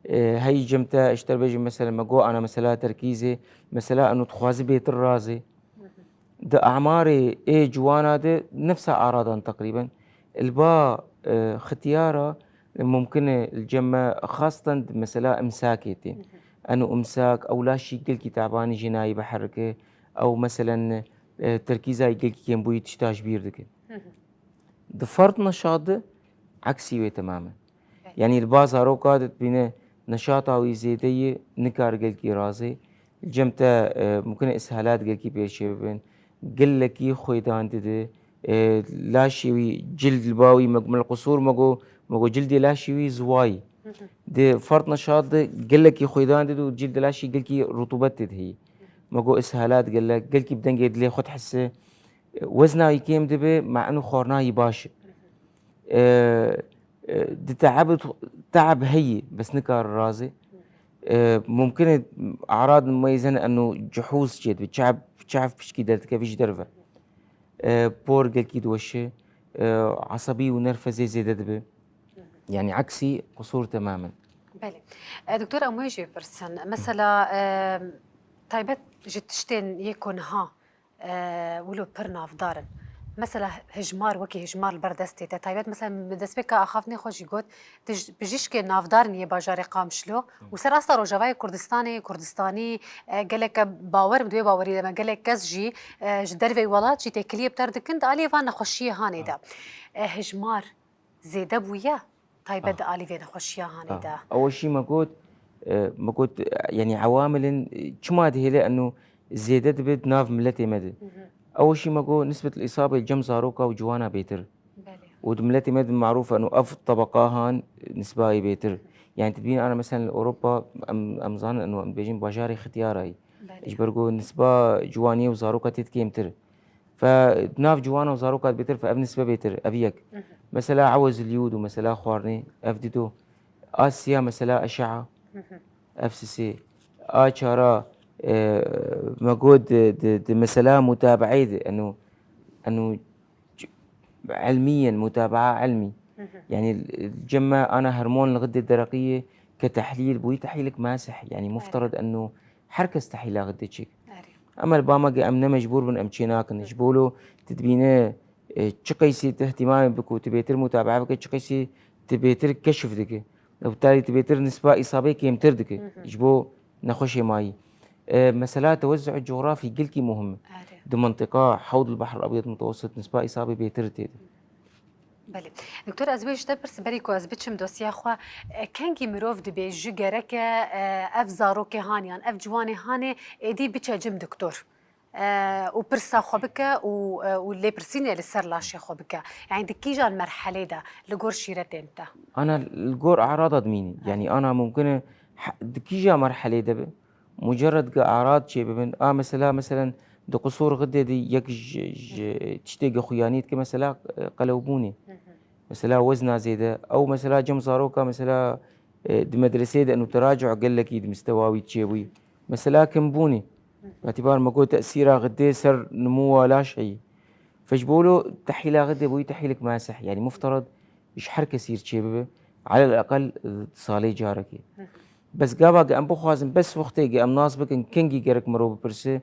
e, heyî cem te, ji te re bêjim mesela me got ana mesela terkîzê, mesela eno dixwaze bêtir razê. Di amarê ê ciwana de nefsa aradan teqrîben. Li ba, e, xitiyara mumkin e li cem me xastan di mesela imsakê tê. Eno imsak, ew laşî gelkî tebanî jê nayê biherike, ew meselen, e, terkîza gelkî kêmbûyî tişta ji bîr dike. Di ferd neşa de Eksî wê temam e. Yanî li ba zaroka de dibîne neşata wî zêde yê, nikar gelkî razê. Li cem te, e, mumkin e îshalat gelkî pêşê bibin. Gelekî xwêdan dide. E, laşê wî, cil li ba wî, me, me li qusûr me got, me got cildê laşê wî ziwayî. Di fert neşat de gelekî xwêdan dide û cildê laşê gelkî rutubet tê de heye. Me got îshalat gelek, gelkî bi dengê dilê xwe dihise. Wezna wî kêm dibe, ma eno xwarina wî baş e. E, e, di teeb, teeb heye, bes nikare razê. E, mumkin e arad meyzen eno cuhûz çêdibe, çav, çav pişkî derdikeve ji derve. E, por gelkî diweşe, e, esebî û nerfezê zêde dibe. Yanî eksî qusûr temam in. Belê. E, doktor, em wê jî bipirsin. Mesela, e, taybet ji tiştên yê ku niha e, wilo pir navdar in. Mesela hijmar, wekî hijmar li ber destê te. Taybet mesela min destpêka axaftinê xwe jî got, tij-, bijîşkên navdar in yê bajarê Qamişlo û ser asta Rojavayê Kurdistanê, Kurdistanî, e, gelek e bawer im di wê bawerî de me, gelek kes jî, e, ji derveyî welat jî têkiliyê bi ter dikin di alî van nexweşiyê hanê de. E, hijmar zêde bûye, taybet di alî vê nexweşiya hanê de. Ew jî me got, e, me got, e, yanî ewamilin, e, çima dihêle eno zêde dibe di nav miletê me de. Ew jî me got, nisbet îsabê cem zaroka û ciwana bêtir. Belê. Û di miletê me de marûf eno ev tebeqa han, e, nisbayê bêtir. Yanî tu dibîn ana mesela li Ewropa em, em zanin eno em dibêjin bajarê xityarayî. Belê. Ji ber ku nisba ciwaniyê û zaroka tê de kêmtir. Fe di nav ciwana û zaroka de bêtir, fe ev nisbe bêtir, ev yek. Mesela ewe ziliyûd û mesela xwarinê, ev dido. A siya mesela eşea, ev sisê. A çara, e, me got di, di, di mesela mutabeeyê de, eno, eno c-, elmiyen, mutabaa elmî. Yanî cem me ana hermon li xidê dereqiyê ke tehlîl bûyî, tehlîlik masih. Yanî mufterid eno her kes tehlîla xidê çêk. Erê. Ema li ba me ge em ne mecbûr bin, em çê nakin. Ji bo lo tu dibîne, e, çi qeysî tu ihtimamê bi ku tu bêtir mutabaa bike, çi qeysî tu bêtir keşif dike. Û tarî tu bêtir nisba îsabê kêmtir dike. Ji bo nexweşê mayî. E, mesela tewezzu'ê cografî gelkî muhim e. Erê. Di mintiqa hewd el-Behr el-Ebyed Mutewessit nisba îsabê bêtir tê de. Belê. Doktor, ez wê ji te pirsim, berî ku ez biçim dosya xwe, e, kengî mirov dibêje gerek e, e, ev zarokê han yan ev ciwanê hanê êdî biçe cem doktor, e, û pirsa xwe bike û, e, û lêpirsînê li ser laşê xwe bike. Yanî di kîjan merhelê de li gor şîretên te? Ana li gor erada dimînî. Yanî ana mumkin e he-, di kîja merhelê de be? Mucerred ge arad çêbibin. A mesela, meselen, di qusûr xidê de yek ji, ji tiştê ge xuyanî dike, mesela, e, qelewbûnê. Mesela wezna zêde. Ew mesela cem zaroka, mesela, e, di medreseyê de eno teracu gelekî di mistewa wî çêbûyî. Mesela kimbûnê. Îtibar me got tesîra xidê ser nimû wa laş heyî. Fe ji bo lo tehîla xidê bûyî tehîlik masih. Yanî muftered ji her kesî re çêbibe, elel eqel, e, salê carekê. Bes gava ge em bixwazin, bes wextê ge em nas bikin, kengî gerek mirov bipirse,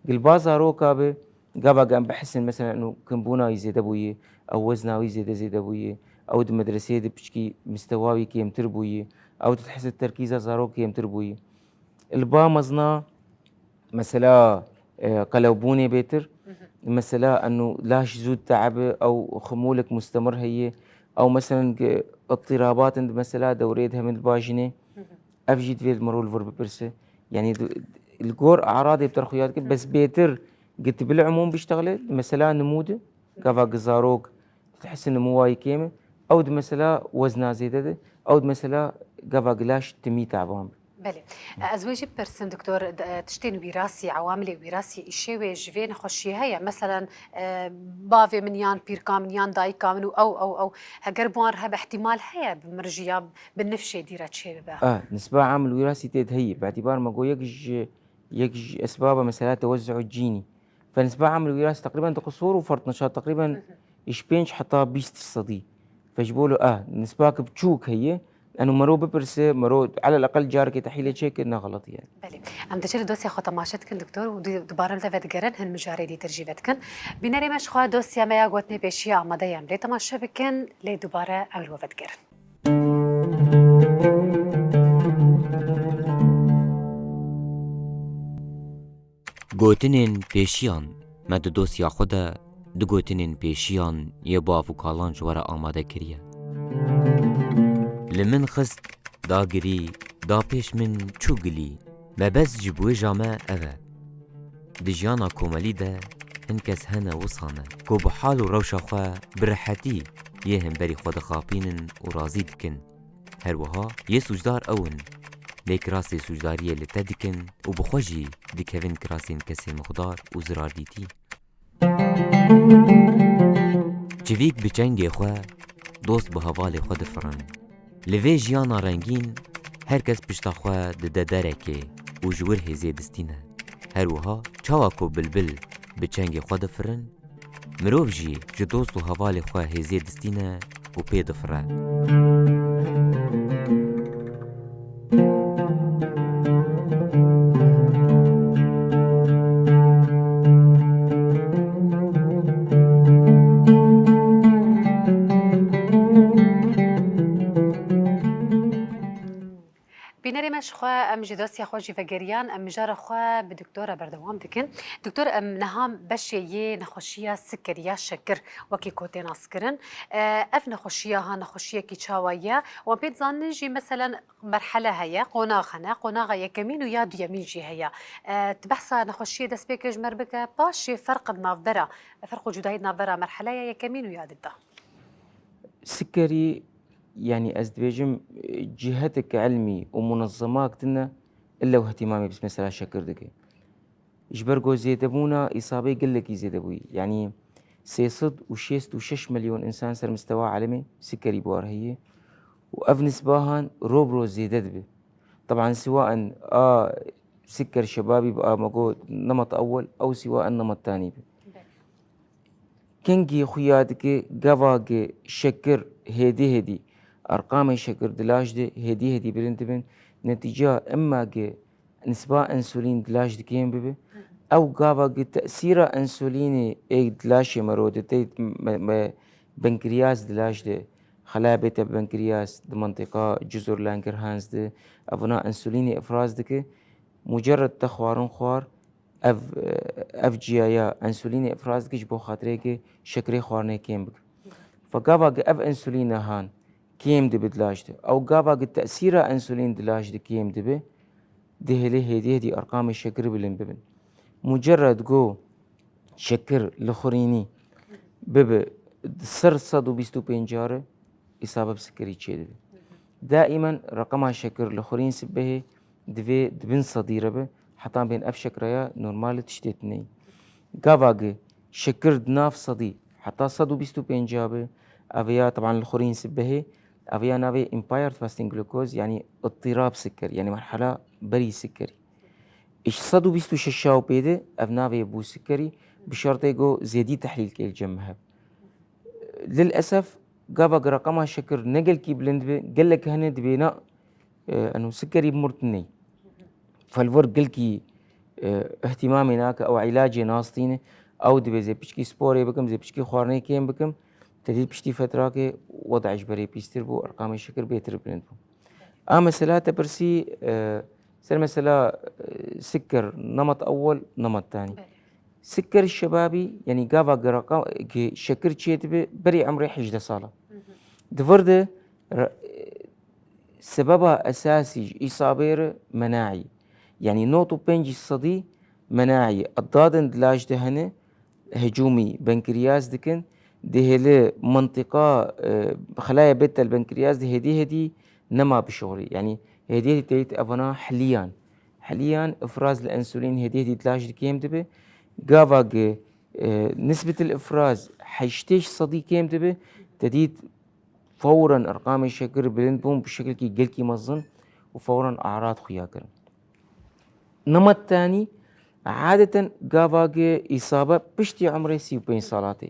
gil ba zaroka be, gava ge em bihisin, mesela, eno kimbûna wî zêde bûye, ew wezna wî zêde zêde bûye, ew di medreseyê de piçkî mistewa wî kêmtir bûye, ew dihise terkîza zarok kêmtir bûye. Li ba mezna, mesela, e, qelewbûnê bêtir, mesela, eno laş zû diebe, ew ximûlek mustemir heye, ew, meselen, ge-, îtîrabat in, mesela, dewreyê de hemin diba jinê, ev jî divê li mirov li vir bipirse. Yanî, di-, li gor eradê bi ter xuya dike, bes bêtir ge tu bil umûm biştexile, mesela, nimû de, gava ge zarok, tu dihisi nimû wayî kêm e, ew di mesela wezna zêde de, ew di mesela gava ge laş timî taban be. Belê. Ez wê jî bipirsim, doktor, d-, tiştên wîrasî, ewamilê wîrasî îşê wê ji vê nexweşiyê heye? Meselen, e, bavê min yan pîrka min yan dayika min û ew, ew, ew, heger bi wan re hebe, ihtimal heye bi mirijiya bi nifşê dî re çêbibe? A, nisba amil wîrasî tê de heye. Bi îtibar me got yek ji, yek ji esbaba mesela tewezzu'u cînî. Fe nisba amil wîrasî teqrîben di qisûr û fert neşat teqrîben ji pênc heta bîst sedî. Fe ji bo lo, eh, nisbake biçûk heye. Eno mero bipirse, mero elel eqel carekê tehîlê çêke, ne xelet e. Belê. Em diçin li dosyê xwe temaşe dikin, doktor, û du-, dubare li te vedigerin, hin mijarê dîtir jî vedikin. Bînerê me, ji xwe dosya me ya gotinê pêşiya amade ye, em lê temaşe bikin, lê dubare ew li we vedigerin. Gotinên pêşiyan. Me di dosya xwe de du gotinên pêşiyan yê bav û kalan ji we re amade kiriye. Li min xist, dagirî, da pêş min çû gilî. Mebest ji biwêja me ev e. Di jiyana komelî de hin kes hene wisa ne ku bi hal û rewşa xwe bi rehetî yê hemberî xwe dixapînin û razî dikin. Her wiha yê sûcdar ew in. Lê kirasê sûcdariyê li te dikin û bi xwe jî dikevin kirasên kesên mixdar û zirardîtî. Çivîk bi çengê xwe dost bi hevalê xwe difirin. Li vê jiyana rengîn her kes pişta xwe dide derekê û ji wir hêzê distîne. Her wiha çawa ku bilbil bi çengê xwe difirin, mirov jî ji dost û hevalê xwe hêzê distîne û pê difire. Bînerê me ji xwe, em ji dosya xwe jî vegeriyan, em mijara xwe bi doktora berdewam dikin. Doktor, em niha beşê yê nexweşiya sikerî ya şekir wekî ku tê naskirin. E, ev nexweşiya ha nexweşiyekî çawa ye? Wan pê dizanin jî, meselen, merhele heye, qonax hene. Qonaxa yekemîn û ya duyemîn jî heye. E, tu behsa nexweşiyê destpêkê ji me re bike, paşê ferq di navbera, ferq û cudayî di navbera merheleya yekemîn û ya dida. Sikerî, yanî ez dibêjim, cihetek ilmî û munezzemak tune illa û ihtimamê bi mesela şekir dike. Ji ber ku zêdebûna îsabê gelekî zêde bûyî. Yanî sê sed û şêst û şeş milyon însan ser mistewa alemê sikerî bi war heye û ev nisba han ro bi ro zêde dibe. Teban siwaen a siker şebabî bi, a me got nemet ewel, ew siwaen nemet tanî bi. Kengî xuya dike gava gi şekir hêdî hêdî, erqamê şekir di laş de hêdî hêdî bilind dibin, netîca imma gi nisba însulîn di laş de kêm bibe, ew gava gi tesîra însulînê ê di laşê mero de tê me, me, benkriyas di laş de, xelaya bêta benkriyas di mentiqa cizur Langerhans de, evna însulînê ifraz dike, mucerred te xwarin xwar, ev, ev ciyaya însulînê ifraz dike ji bo xatirê ke şekirê xwarinê kêm bike. Fe gava ke ev însulîna han kêm dibe di laş de, ew gava ke tesîra însulîn di laş de kêm dibe, dihêle hêdî hêdî erqamê şekirî bilind bibin. Mucerred go şekir li xurînî bibe ser sed û bîst û pênc re, îsaba bi sikerî çêdibe. Daîmen reqema şekir li xurîn sibehê divê di bin sedî re be, heta bên ev şekreya normal tiştê tune ye. Gava gi şekir di nav sedî heta sed û bîst û pênc be, ev ya teban li xurîn sibehê, ev ya navê impaired fasting glucose, yanî ittirab siker, yanî merhela berî sikerî. Îş sed û bîst û şeş û pê de ev navê bû sikerî, bi şertê go zêdî tehlîl kê li cem me heb. Lilesef, gava gi reqema şekir ne gelkî bilind be, gelek hene dibêna, e, eno sikerî bi murtinê. Felvor gelkî, e, ihtimamê nake, ew îlacê nastîne, ew dibê zê piçkî sporê bikim, zê piçkî xwarinê kêm bikim, te dî piştî fetrakê weda ji berê pîstir bû, erqamê şekir bêtir bilind bû. A mesela te pirsî, e, ser mesela, e, siker, nemet ewel, nemet tanî. Belê. Siker şebabî, yanî gava gi reqa-, gi şekir çêdibe, berî emrê hejdeh sala. Hı hı. Di vir de re-, sebeba esasî ji îsabê re menayî. Yanî nod û pênc sedî menayî. Edadên di laş de hene, hicûmî benkriyas dikin, dihêle mentiqa, e, xelaya bêta li benkriyas de hêdî hêdî nema bişorî. Yanî hêdî hêdî teyît evana heliyan. Heliyan ifraz li însulîn hêdî hêdî di laş de kêm dibe. Gava gi, e, nisbetil ifraz heştê sedî kêm dibe, te dît fewren erqamê şekir bilind bûn bi şekilkî gelkî mezin û fewren arad xuya kirin. Nemet tanî, adeten gava gi îsabe piştî umrê sî û pênc salatê.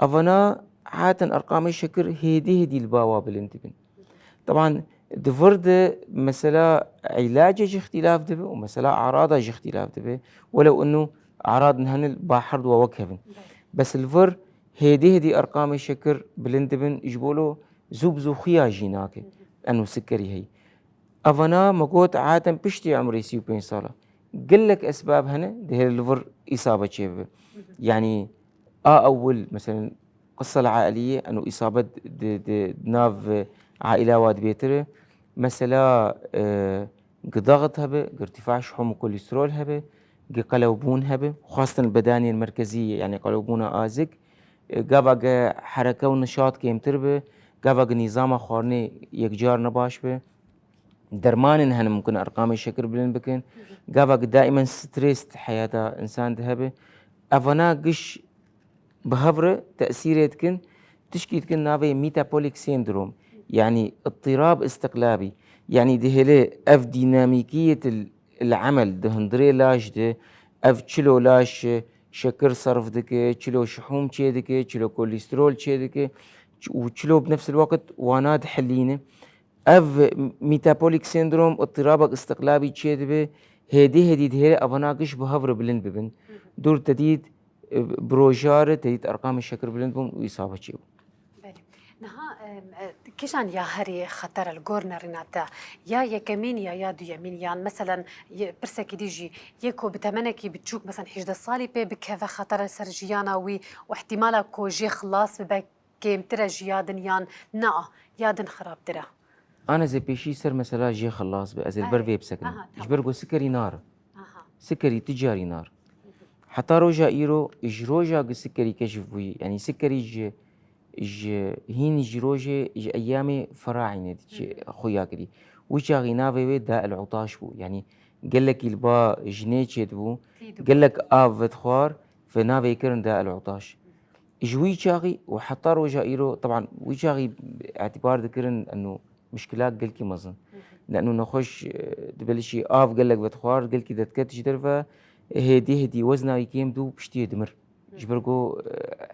Evana adeten erqamê şekir hêdî hêdî li ba wa bilind dibin. Teban di vir de mesela îlacê jî îxtîlaf dibe û mesela arada jî îxtîlaf dibe. Welew inu aradin hene ba her du wek hevin. Bes li vir hêdî hêdî erqamê şekir bilind dibin ji bo lo zû bi zû xuya jî nake. Eno sikerî heyî. Evana me got, aden piştî umrê sî û pênc sala. Gelek esbab hene, dihêle li vir îsabe çêbibe. Yanî a ewil, meselen, Qisa ailiyê, eno îsabet di, di nav aîla wa dibêtir e. Mesela, e, gi daxit hebe, gi irtîfa şihûm û kolesterol hebe, gi qelewbûn hebe, xwestin bedanên merkezî, yanî qelewbûna azik, e, gava gi hereke û nişat kêmtir be, gava gi nîzama xwarinê yekcar nebaş be. Dermanên hene mumkin erqamê şekir bilind bikin. Gava gi daîmen stres di heyata însan de hebe. Evana giş bi hev re tesîrê dikin, tişkî dikin navê metabolic sendrom, yanî îttirab îstiqlabî. Yanî dihêle ev dînamîkiyê til, il emel di hundirê laş de, ev çilo laş, e, şekir serf dike, çilo şihûm çê dike, çilo kolesterol çê dike, ç-, û çilo bi nefsil waqt wana dihilîne. Ev metabolic sendrom, îttirabek îstiqlabî çê dibe, hêdî hêdî dihêle evana giş bi hev re bilind bibin. Hı hı. Dûr te dît, e, bi roja re te dît erqamê şekir bilind bûn û îsabet çêbû. Belê. Niha, em, e, kîjan ya herî xeter e li gor nerîna te? Ya yekemîn ya, ya duyemîn, yan meselen ye-, pirsekî dî jî yê ku bi temenekî biçûk, meselen hejdeh salî pê bikeve xeter e ser jiyana wî û ihtimala ku jê xilas bibe kêmtir e ji ya din yan na, ya din xirabtir e? Ana ez ê pêşî ser mesela jê xilas be, ez ê li ber Erê. Vê bisekinin. Aha, tamam. Ji ber ku sikerî nar. Aha. Sikerî ti carî nar. Heta roja îro, ji roja ku sikerî keşif bûyî, yanî sikerî ji, ji hîn ji rojê, ji eyamê feraîne diçe Hı hı. xuya kirî. Wî çaxî navê wê da el utaş bû. Yanî gelekî li ba jinê çêdibû, Tî dibû. Gelek av vedixwar, ve navê kirin da el utaş. Ji wî çaxî û heta roja îro, teban wî çaxî îtibar dikirin eno muşkilak gelkî mezin. Hı hı. Ne eno nexweş, e, dibelişî av gelek vedixwar, gelkî derdiket ji derve, hêdî hêdî wezna wî kêm dû piştiyê dimir. Hı. Ji ber ku,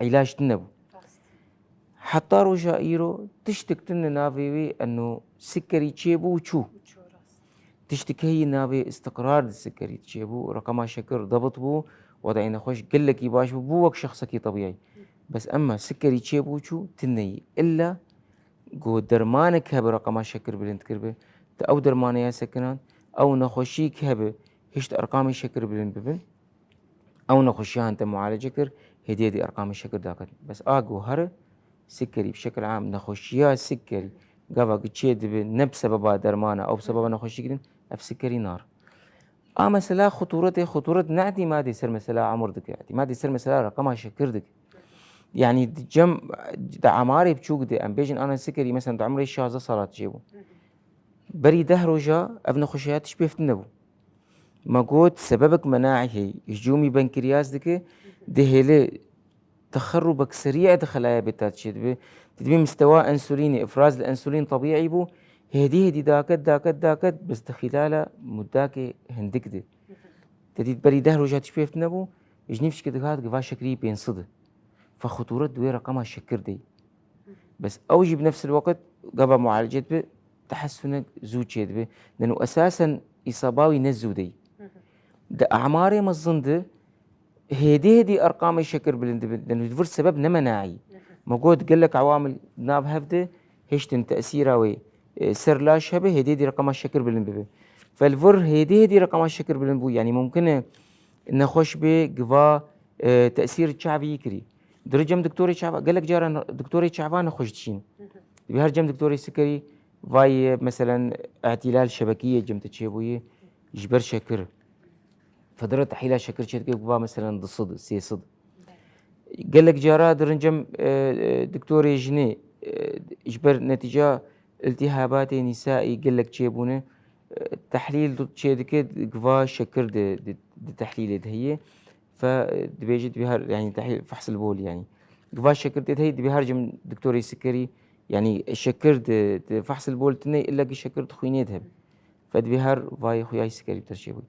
e, îlaç tune bû. Rast. Heta roja îro tiştek tune navê wî eno sikerî çêbû û çû. Û çû, rast. Tiştek heyî navê îstiqrar di sikerî çêbû, reqema şekir debit bû, weda ê nexweş gelekî baş bû, bû wek şexsekî tebîî. Bes emma sikerî çêbû çû, tineyî. Îlla ku dermanek hebe reqema şekir bilind kirbe, te ew dermane ya sekinand, ew nexweşîk hebe, hişt erqamê şekir bilind bibin. Ew nexweşiyan te mualece kir, hêdî hêdî erqamê şekir daket. Bes a ku here, sikerî, bi şekil am, nexweşiya sikerî, gava ku çê dibe, ne bi sebeba dermana, ew bi sebeba nexweşî kirin, ev sikerî nar. A mesela xuturetê, xuturet ne îtîmadê ser mesela emir dike, îtîmadê ser mesela reqema şekir dike. Yanî di cem, di emarê biçûk de, em bêjin ana sikerî, mesela di emrê şazdeh salat çêbû. Berî deh roja ev nexweşiya tişt pêv tune bû. Me got, sebebek menaî heye, hicûmî benkriyas dike, dihêle texerrubek serî di xelaya bêta çêdibe. Dibî mistewa ensulînê, îfraz li ensulîn tebîî bû, hêdî hêdî daket, daket, daket, bes di xîlala mudakê hindik de. Te dît berî deh roja tişt pêv tune bû, ji nîv çike dihat giva şekirî pênc sed. Fe xuturet di wê reqema şekir de. Bes ew jî bi nefsil weqt gava mualecet bi tehesunek zû çêdibe. Neno esasen îsaba wî ne zû de. Di emarê mezin de hêdî hêdî erqamê şekir bilind dibin. Neno di vir sebeb ne menayî. Me got gelek ewamil nav hev de hiştin tesîra wê, e, ser laş hebe, hêdî hêdî reqema şekir bilind bibe. Fe li vir hêdî hêdî reqema şekir bilind bû. Yanî mumkin e nexweş bê giva, e, tesîr çavî kirî. Di cem doktorê çava, gelek cara ne-, doktorê çava nexweş dişîn. Hı hı. Dibî her cem doktorê sikerî, vay, meselen, îtîlal şebekî yê cem te çêbûyî, ji ber şekir. Federe tehîla şekir çêdike, va, meselen, du sed, sê sed. Belê. Gelek cara di cem, e, e, doktorê jinê, e, ji ber netîca îltîhabatê nîsaî gelek çêbûne, e, tehlîl du-, çêdike, giva şekir di, di, di tehlîlê de heye. Fe, e, dibêje dibî her, yanî tehlîl, fehsil bol, yanî. Giva şekir tê de heye, dibî her cem doktorê sikerî, yanî şekir di, di fehsil bol tune, îlla ki şekir di xwînê de hebe. Fe dibî her vayê xuyayî sikerî bi ter çêbû.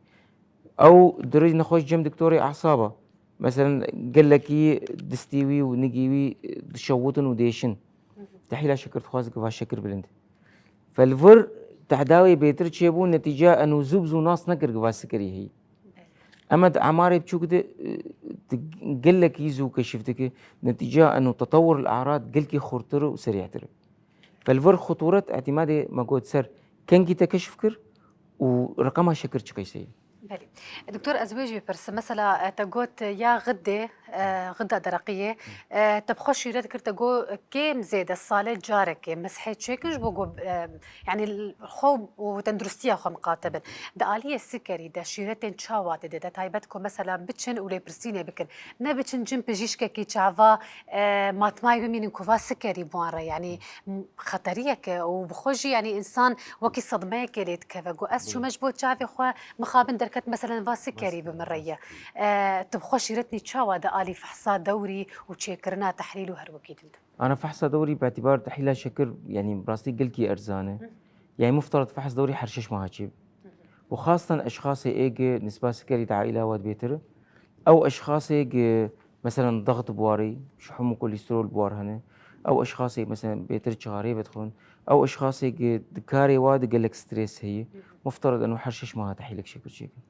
Ew dirij nexweş cem doktorê esaba. Meselen, gelekî distî wî û nigî wî, e, dişewitin û dêşin. Hı hı. Tehîla şekir dixwaz giva şekir bilind. Fe li vir tehda wê bêtir çêbû, netîca eno zû bi zû nas nekir giva sikerî heyî. Ema di emarê biçûk de, e, di gelekî zû keşif dike, netîca eno tetewur li erad gelkî xurtir û serîtir. Fe li vir xuturet îtîmadê me got ser kengî te keşif kir û reqema şekir çi qeyseyî. Belê. Doktor, ez wê jî bipirsim. Mesela, e, te got, e, ya xidê, e, xida dereqiyê, e, te bi xwe şîret kir, te got, e, kêm zêde salê carekê meshê çêkin ji bo ku, e, yanî l-, xwe û tenduristiya xwe miqate bin. Di aliyê sikerî de şîretên çawa dide? De taybet ku mesela biçin û lêpirsînê bikin. Ne biçin cin pijîşkekî çava, e, matmayî bimînin ku va sikerî bi wan re. Yanî m-, xeteriyek e û bi xwe jî, yanî, însan wekî sedmeyekê lê dikeve. Got, ez çûme ji bo çavê xwe mixabin derket, meselen, va sikerî bi min re ye. E, tu bi xwe şîretnî çawa di alî fehsa dewrî û çêkirina tehlîl û her wekî din de? Ana fehsa dewrî bi îtibar tehlîla şekir, yanî, bi rastî gelkî erzan e. Yanî, muftered fehs dewrî her şeş meha çê. Û xastan eşxasê ê gi nisba sikerî di aîla we de bêtir e. Ew eşxasê gi, meselen, daxt bi warî, şuhum û kolîsterol bi war hene. Ew eşxasê, meselen, bêtir çixarê vedixwin. Ew eşxasê gi di karê wa de gelek stres heye. Muftered eno her şeş meha tehlîlek şekir çêkin.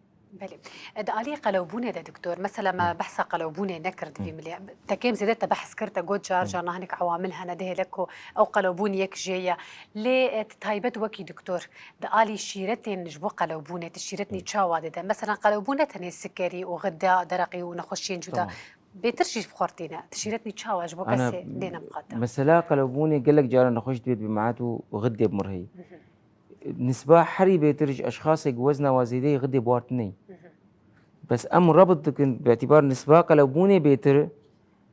Belê. E, di alî qelewbûnê de, doktor, mesela me behsa qelewbûnê nekir di vî milê. Te kêm zêde te behs kir, te got car car niha hinek ewamil hene, dihêle ku ew qelewbûn yek jê ye. Lê, e, ti taybet wekî doktor, di alî şîretên ji bo qelewbûnê, ti şîretnî çawa dide? Mesela qelewbûn ne tenê sikerî û xida dereqî û nexweşiyên cuda. Tamam. Bêtir jî bi xwe re tîne. Ti şîretnî çawa ji bo Ana, kesê lê nemiqate? Mesela qelewbûnê gelek caran nexweş divê bi mehat û xidê bi mir heyî. Nisba herî bêtir ji eşxasek wezna wa zêde yê xidê bi war tune ye. Bes em rebit dikin, bi îtibar nisba qelewbûnê bêtir e,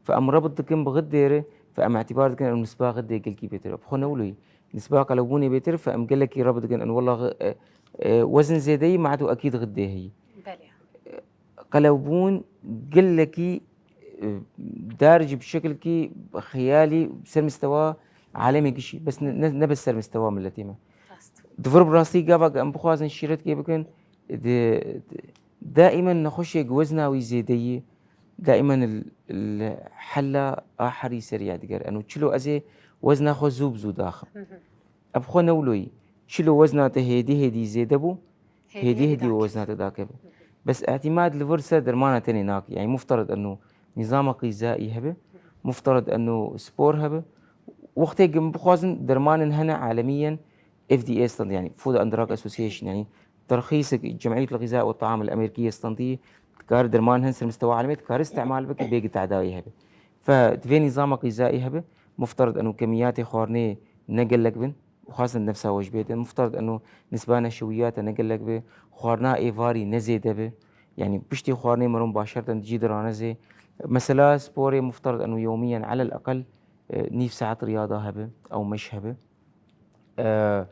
fe em rebit dikin bi xidê re, fe em îtibar dikin ew nisba xidê gelkî bêtir e. Bi xwe ne wilo ye. Nisba qelewbûnê bêtir e, fe em gelekî rebit dikin, en wela xi-, e, e, wezin zêde yî, mehat û ekîd xidê heyî. Belê. Qelewbûn gelekî, e, dar jî bi şekilkî xeyalî ser mistewa alemê gişî. Bes ne, ne, ne bes ser mistewa miletê me. Rast. Di vir bi rastî gava em bixwazin şîretkê bikin, di, di, daimen nexweşê gi wezna wî zêde yî, daimen li, li hela a herî serî digere. Eno çilo ez ê wezna xwe zû bi zû daxim. Ev xwe ne wilo yî. Çilo wezna te hêdî hêdî zêde bû, hêdî hêdî wezna te dakeve. Bes îtimad li vir ser dermana tenê nake. Yanî muftered eno nîzama qîzaî hebe, muftered eno spor hebe. Wextê ku em bixwazin dermanên hene alemiyen F D A stand, yanî Food and Drug Association, yanî terxîsek Cemiyet el-Xiza ve Taam el-Amerîkî standî, dikare derman hin ser mistewa alemê dikare îstimal bike, bêgi tedawî hebe. Fe divê nîzama qîzaî hebe, muftered eno kemiyatê xwarinê ne gelek bin. Xwestin nefsa we ji bê de. Muftered eno nisba neşewiyata ne gelek be. Xwarina êvarî ne zêde be. Yanî piştî xwarinê miron başerten dijî dirane zê. Mesela sporê muftered eno yewmiyen alel eqel, e, nîv saet riyada hebe, ew meş hebe. E,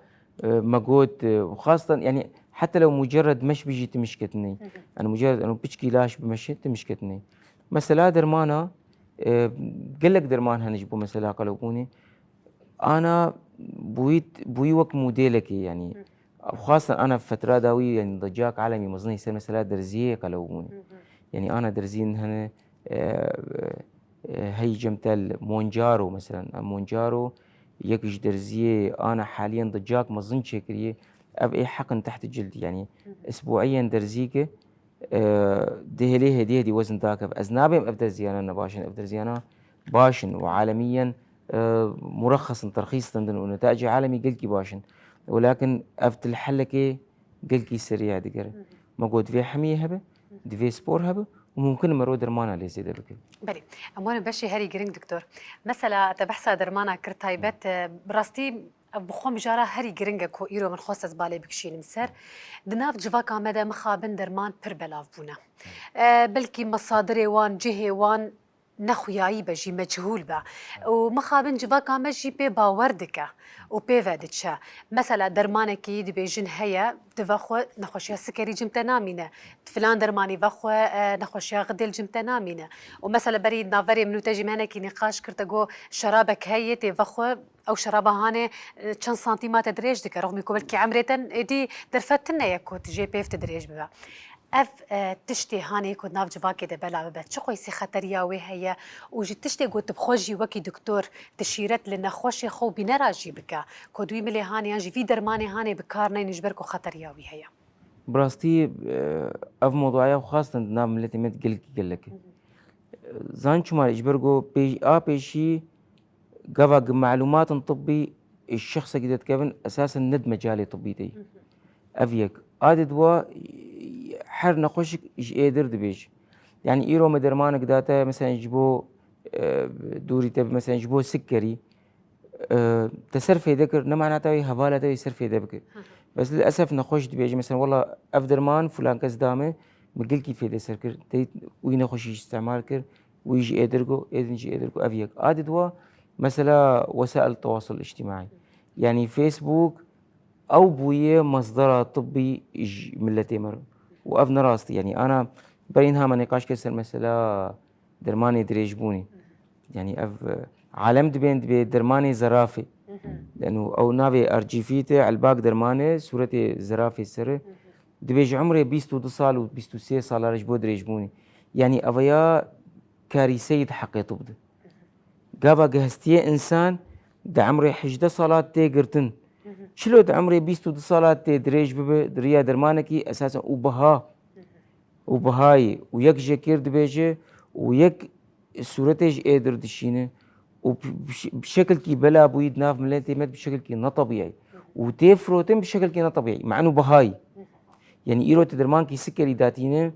e, me got, e, xastan, yanî heta lew mucerred meş bijî ti mişketinê. Hı hı. Yanî mucerred eno piçkî laş bi meşe ti mişketinê. Mesela dermana, e, gelek derman hene ji bo mesela qelewbûnê. Ana bûyî, bûyî wek modêlekê, yanî, xwestin ana fetra dawî, yanî, dicak alemî mezinî ser mesela derziyê qelewbûnê. Yanî, ana derziyên hene, e, e, hey cem tel Monjaro, mesela, em Monjaro, yek ji derziyê ana haliyen dicak mezin çêkiriye, ev ê heqin teht cild, yanî, isbuiyen derzî ki, e, dihêlê hêdî hêdî wezin dakeve. Ez nabêm ev derziyana ne baş in, ev derziyana baş in û alemiyen, e, murexxes in, terxîs dindin û netacê alemî gelkî baş in. Welakin ev til helekê gelkî serî digere. Hı hı. Me got divê hemiyê hebe, hı hı, divê spor hebe û mumkin mero dermana lê zêde bike. Belê. Em wan beşê herî giring, doktor. Mesela te behsa dermana kir taybet, e, bi rastî Ev bi xwe mijara herî giring e ku îro min xwest ez balê bikişînim ser. Di nav civaka me de mixabin derman pir belav bûne. E, belkî mesadirê wan, cihê wan nexuyayî be jî, meçhûl be. Û mixabin civaka me jî pê bawer dike û pê ve diçe. Mesela dermanekî dibêjin heye, tu vexwe nexweşiya sikerî cim te namîne. Tu filan dermanî vexwe, e, nexweşiya xidê li cim te namîne. Û mesela berî naverê min û te jî me hinekî nîqaş kir, te got şerabek heye, tê vexwe, ew şeraba hanê, e, çend santîma te dirêj dike, rexmî ku belkî emrê te êdî derfet tune ye ku tu jê pêv tu dirêj bibe. Ev, e, tiştê hanê ku nav civakê de bela bibe, çi qeysî xeteriya wê heye û ji tiştê ku tu bi xwe jî wekî doktor tu şîret li nexweşê xwe û bînera jî bike, ku di wî milê hanê yan jî vî dermanê hanê bi kar neynin ji ber ku xeteriya wî heye? Bi rastî, e, ev mewduaya xwestin di nav miletê me de gelkî gelek e. Hı hı. Zan çima, ji ber ku pê-, a pêşî gava gi malumatên tibbî, e, şexsekî derdikevin, esasen ne di mecalê tibbî de ye. Hı hı. Ev yek. A di dua, e, Her nexweşik ji êdir dibêje. Yani îro me dermanek da te, mesela ji bo, e, dûrî te, mesela ji bo sikkerî, e, te ser fêde kir, ne mana te wê hevala te wê ser fêde bike. Bes lilesef nexweş dibêje, mesela, wela ev derman filan kes da me, min gelkî fêde ser kir, te wî nexweşî îstemal kir, wî ji êdir got, êdin ji êdir got, ev yek. A di dua, mesela, wesail tewasul îctîmaî. Yani Facebook, ew bûye mesdera tibbî ji miletê me re. Û ev ne rast e. Yani ana berî niha me nîqaş kir ser mesela dermanê dirêjbûnê. Yani ev, e, alem dibên dibê dermanê zerafê. Leno ew navê R G F te, elbak dermane, sûretê zerafê ser e. Dibê ji umrê bîst û du sal û bîst û sê sala re ji bo dirêjbûnê. Yani ev ya karîseyê di heqê tib de. Gava ku hestiyê însan di emrê hejdeh sala tê girtin. Çilo di emrê bîst û du sala tê dirêj bibe, di riya dermanekî esasen û biha, û bihayê, û yek jekêr dibêje, û yek sûretê ji êdir dişîne, û bi, bi, bi şekilkî bela bûyî di nav miletê me bi şekilkî netebîyî. Û tê firotin bi şekilkî netebîyî. Me'nû bihayî. Yani îro te dermankî sikerî datîne,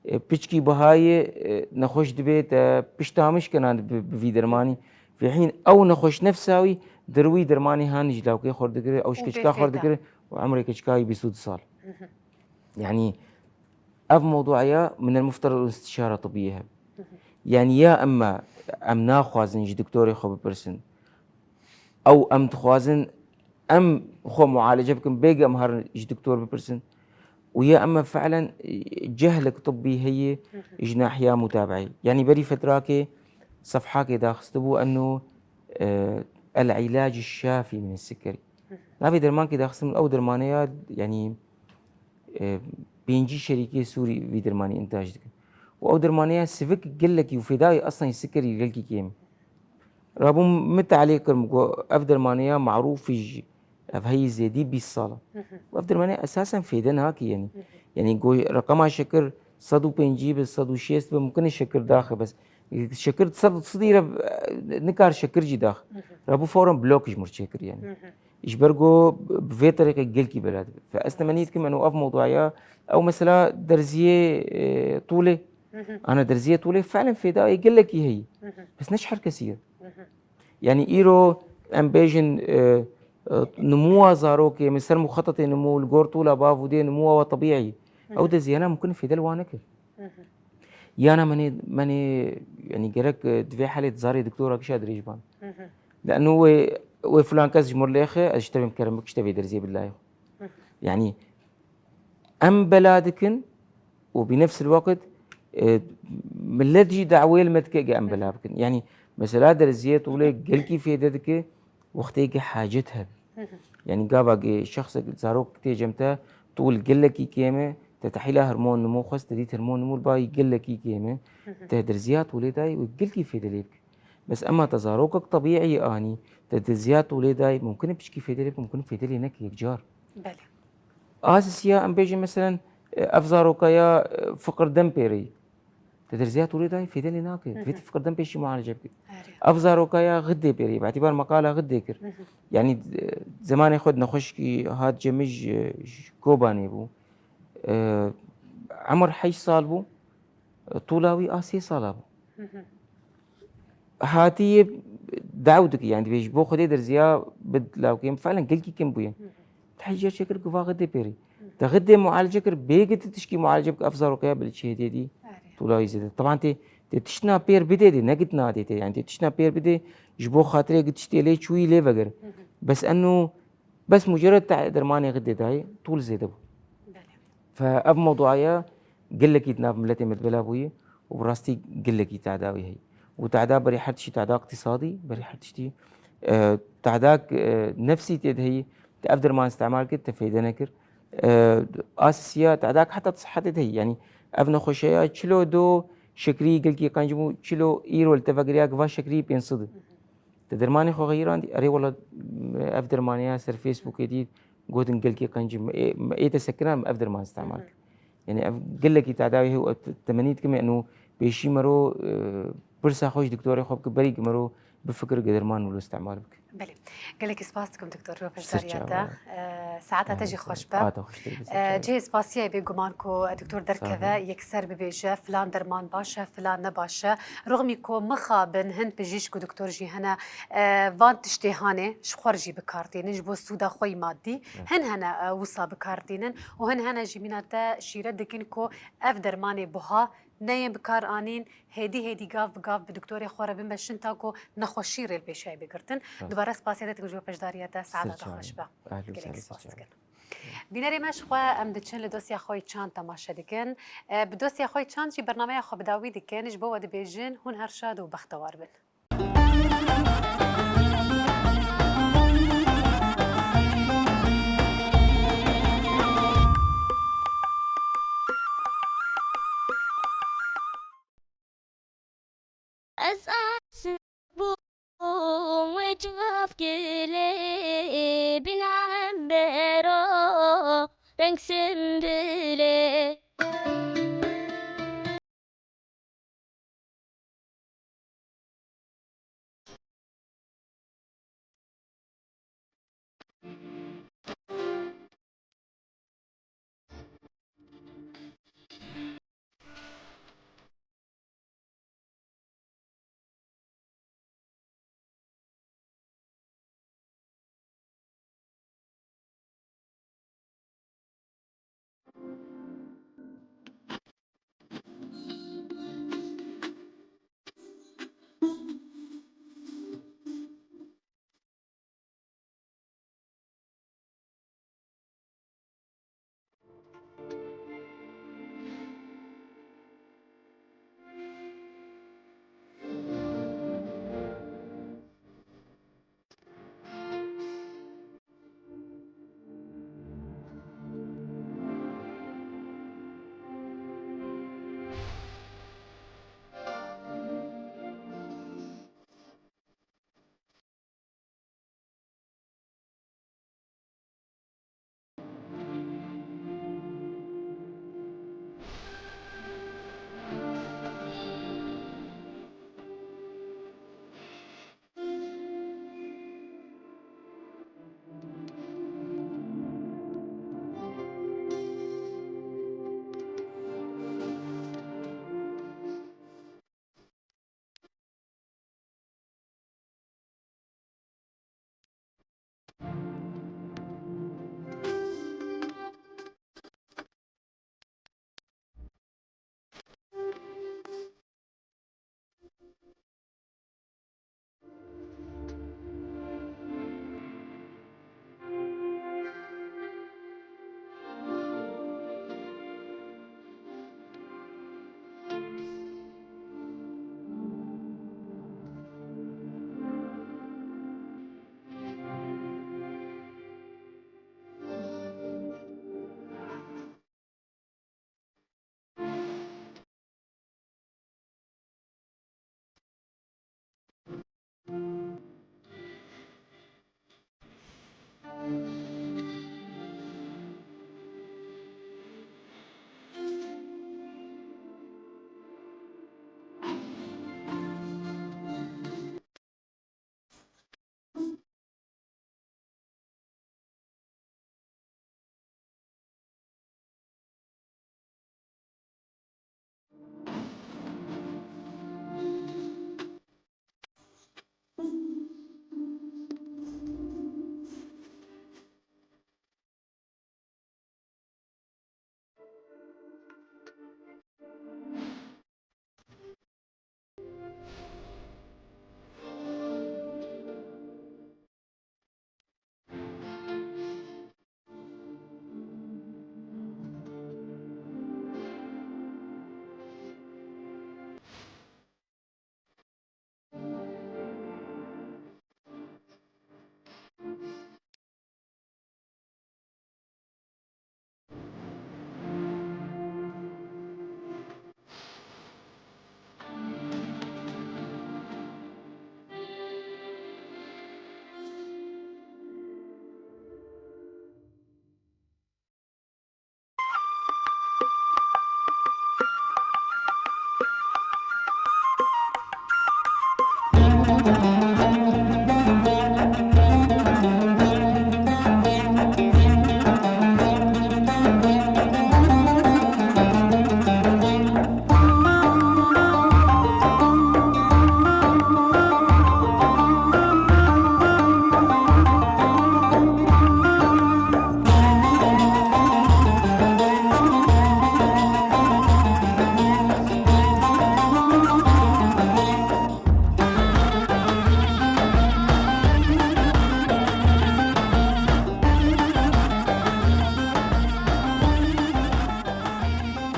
e, piçkî bihayê, e, nexweş dibê te pişta min şikena bi, bi vî dermanî. Fî hîn ew nexweş nefsa wî dirwî dermanî han ji lawkê xwe digire, ew ji keçika xwe digire û emrê keçika wî bîst û du sal. Yani ev mewduaya min el mufterid istişara tibbiyê hebe. Yani ya emme em naxwazin ji doktorê xwe bipirsin, ew em dixwazin em xwe mualece bikin, bêge em herin ji doktor bipirsin. Û ya emme fi'len, e, cehlek tibbî heye ji nahiya mutabeî. Yani berî fetrakê sefhakê daxistibû eno, e, el îlac şafî min sikerî. Navê dermankê daxistin ew dermane ya, yani, e, pêncî şerîkê Sûrî vî dermanî întaj dikin. Û ew dermaneya sivik gelekî û fêdayê eslan sikerî gelkî kêm. Rabû min te'lîq kir, min got, ev dermaneya marûfî jî, ev heyî zêdî bîst sal e. Û ev dermane esasen fêde nake, yani. Yani go reqema şekir sed û pêncî be, sed û şêst be, mumkin e şekir daxe, bes şekir sed û sed re, e, nikar şekir jî dax. Rabû fawran blok ji mir çêkir, yani. Ji ber ku bi vê terîqê gelkî bela dibe. Fe ez temenî dikim eno ev mewduaya, ew mesela derziyê, e, tûlê. Ana derziyê tûlê fi'len fêdayê gelekî heye. Bes ne ji her kesî ye. Yani îro em bêjin, e, e, nimûwa zarokê min ser muxetetê nimû li gor tûla bav û dê nimûwa we tebîî. Ew derziyana mumkin fêde li wan neke. Yana menê, menê, yani gerek, e, di vê helê di zarê doktora kişa dirêj ban. Leno wê, wê filan kes ji mir lêxe, ez ji te bêm kerem bik, ji te vê derziyê bilayê xwe. Yani em bela dikin û bi nefs el waqt, e, millet jî dawê li me dike ge em bela bikin. Yani mesela derziyê tûlê gelkî fêde dike, wextê ge hacet hebe. Yani gava ge şexsek zarok tê cem te, tûl gelekî kêm e, te tehîla hormon nimû xwest, te dît hormon nimû li bayî gelekî kêm e. Te derziya tûlê dayî û gelkî fêde lê bike. Bes ema te zarokek tebîî anî, te derziya tûlê dayî, mumkin e piçkî fêde lê bike, mumkin e fêde lê neke yekcar. Belê. Asisiya em bêjin meselen, e, ev zaroka ya, e, fiqir dem pêreyî. Te derziya tûlê dayî fêde lê nake. Divê tu fiqir dem pêşî mualece bike. Ev zaroka ya xidê pêreyî, bi îtîbar me qala xidê kir. Yani, e, zemanê xwe di nexweşikî hat cem min ji, ji Kobanê bû. E, emir heşt sal bû. E, tûla wî a sê sala bû. Hatî yê daw dike, yani dibê ji bo Xwedê derziya bi lawkê min fi'len gelkî kêm bûye. Te heyî car çêkir ku va xidê pêrî. Te xidê mualece kir, bêge tu tişkî mualece bike, ev zarokeya bi li çêdê dî. Tûla wî zêde. Teban tê, tê tiştna pêr bidê dê, ne git nadê tê. Yani tê tiştna pêr bidê, ji bo xatirê gi tiştê lê çûyî lê vegir. Bes eno Bes mucerred te-, dermanê xidê dayê, tûl zêde bû. Belê. Fe ev mewduaya gelekî di nav miletê me de bela bûye û bi rastî gelekî tehda wî heye. Û tehda berî her tiştî, tehda iqtîsadî, berî her tiştî, e, tehda, e, nefsî tê de heye, te ev derman îstemal kir, te fêde nekir. E, asisiya tehda heta di sihetê de heye. Yanî ev nexweşeya çilo do şekrî gelkî qenc bû, çilo îro li te vegiriya giva şekrî pênc sed. Te dermanê xwe xeyirandî? Erê wela, ev dermanê ya ser Facebookê dî, gotin gelkî qenc, me ê, me ê te sekiran, ev derman îstemal kir. Yani ev gelekî tedawî heye û te-, temenî dikim, eno pêşî mero, e, pirsa xwe ji doktorê xwe bike, berî ku mero bifikir ge derman wilo îstemal bike. Belê. Gelekî spas dikim doktor, ji bo beşdariya te. Ser çava. E, Saeta te jî xweş be. Saeta xweştir be. Cihê spasiya bêguman ku doktor derkeve yekser bibêje, filan derman baş e, filan ne baş e. Rixmî ku mixabin hin pijîşk û doktor jî hene, e, van tiştê hanê ji xwe re jî bi kar tînin, ji bo sûda xwe yî madî. Hin hene, e, wisa bi kar tînin û hin hene jî mîna te şîret dikin ku ev dermanê buha neyên bi kar anîn, hêdî hêdî gav bi gav bi doktorê xwe re bin be şin ta ku nexweşî rê li pêşayê bê girtin. Dubare spasiya te dikim ji bo beşdariya te, saeta te xweş be. Gelekî spas dikim. Bînerê me ji xwe em diçin li dosya xwe yî çand temaşe dikin. E, bi dosya xwe yî çand jî bernameya xwe bi dawî dikin, ji bo we dibêjin hûn her şad û bextewar bin. Ez aşiq bûm wê civgilê, bîna embero reng simbilê.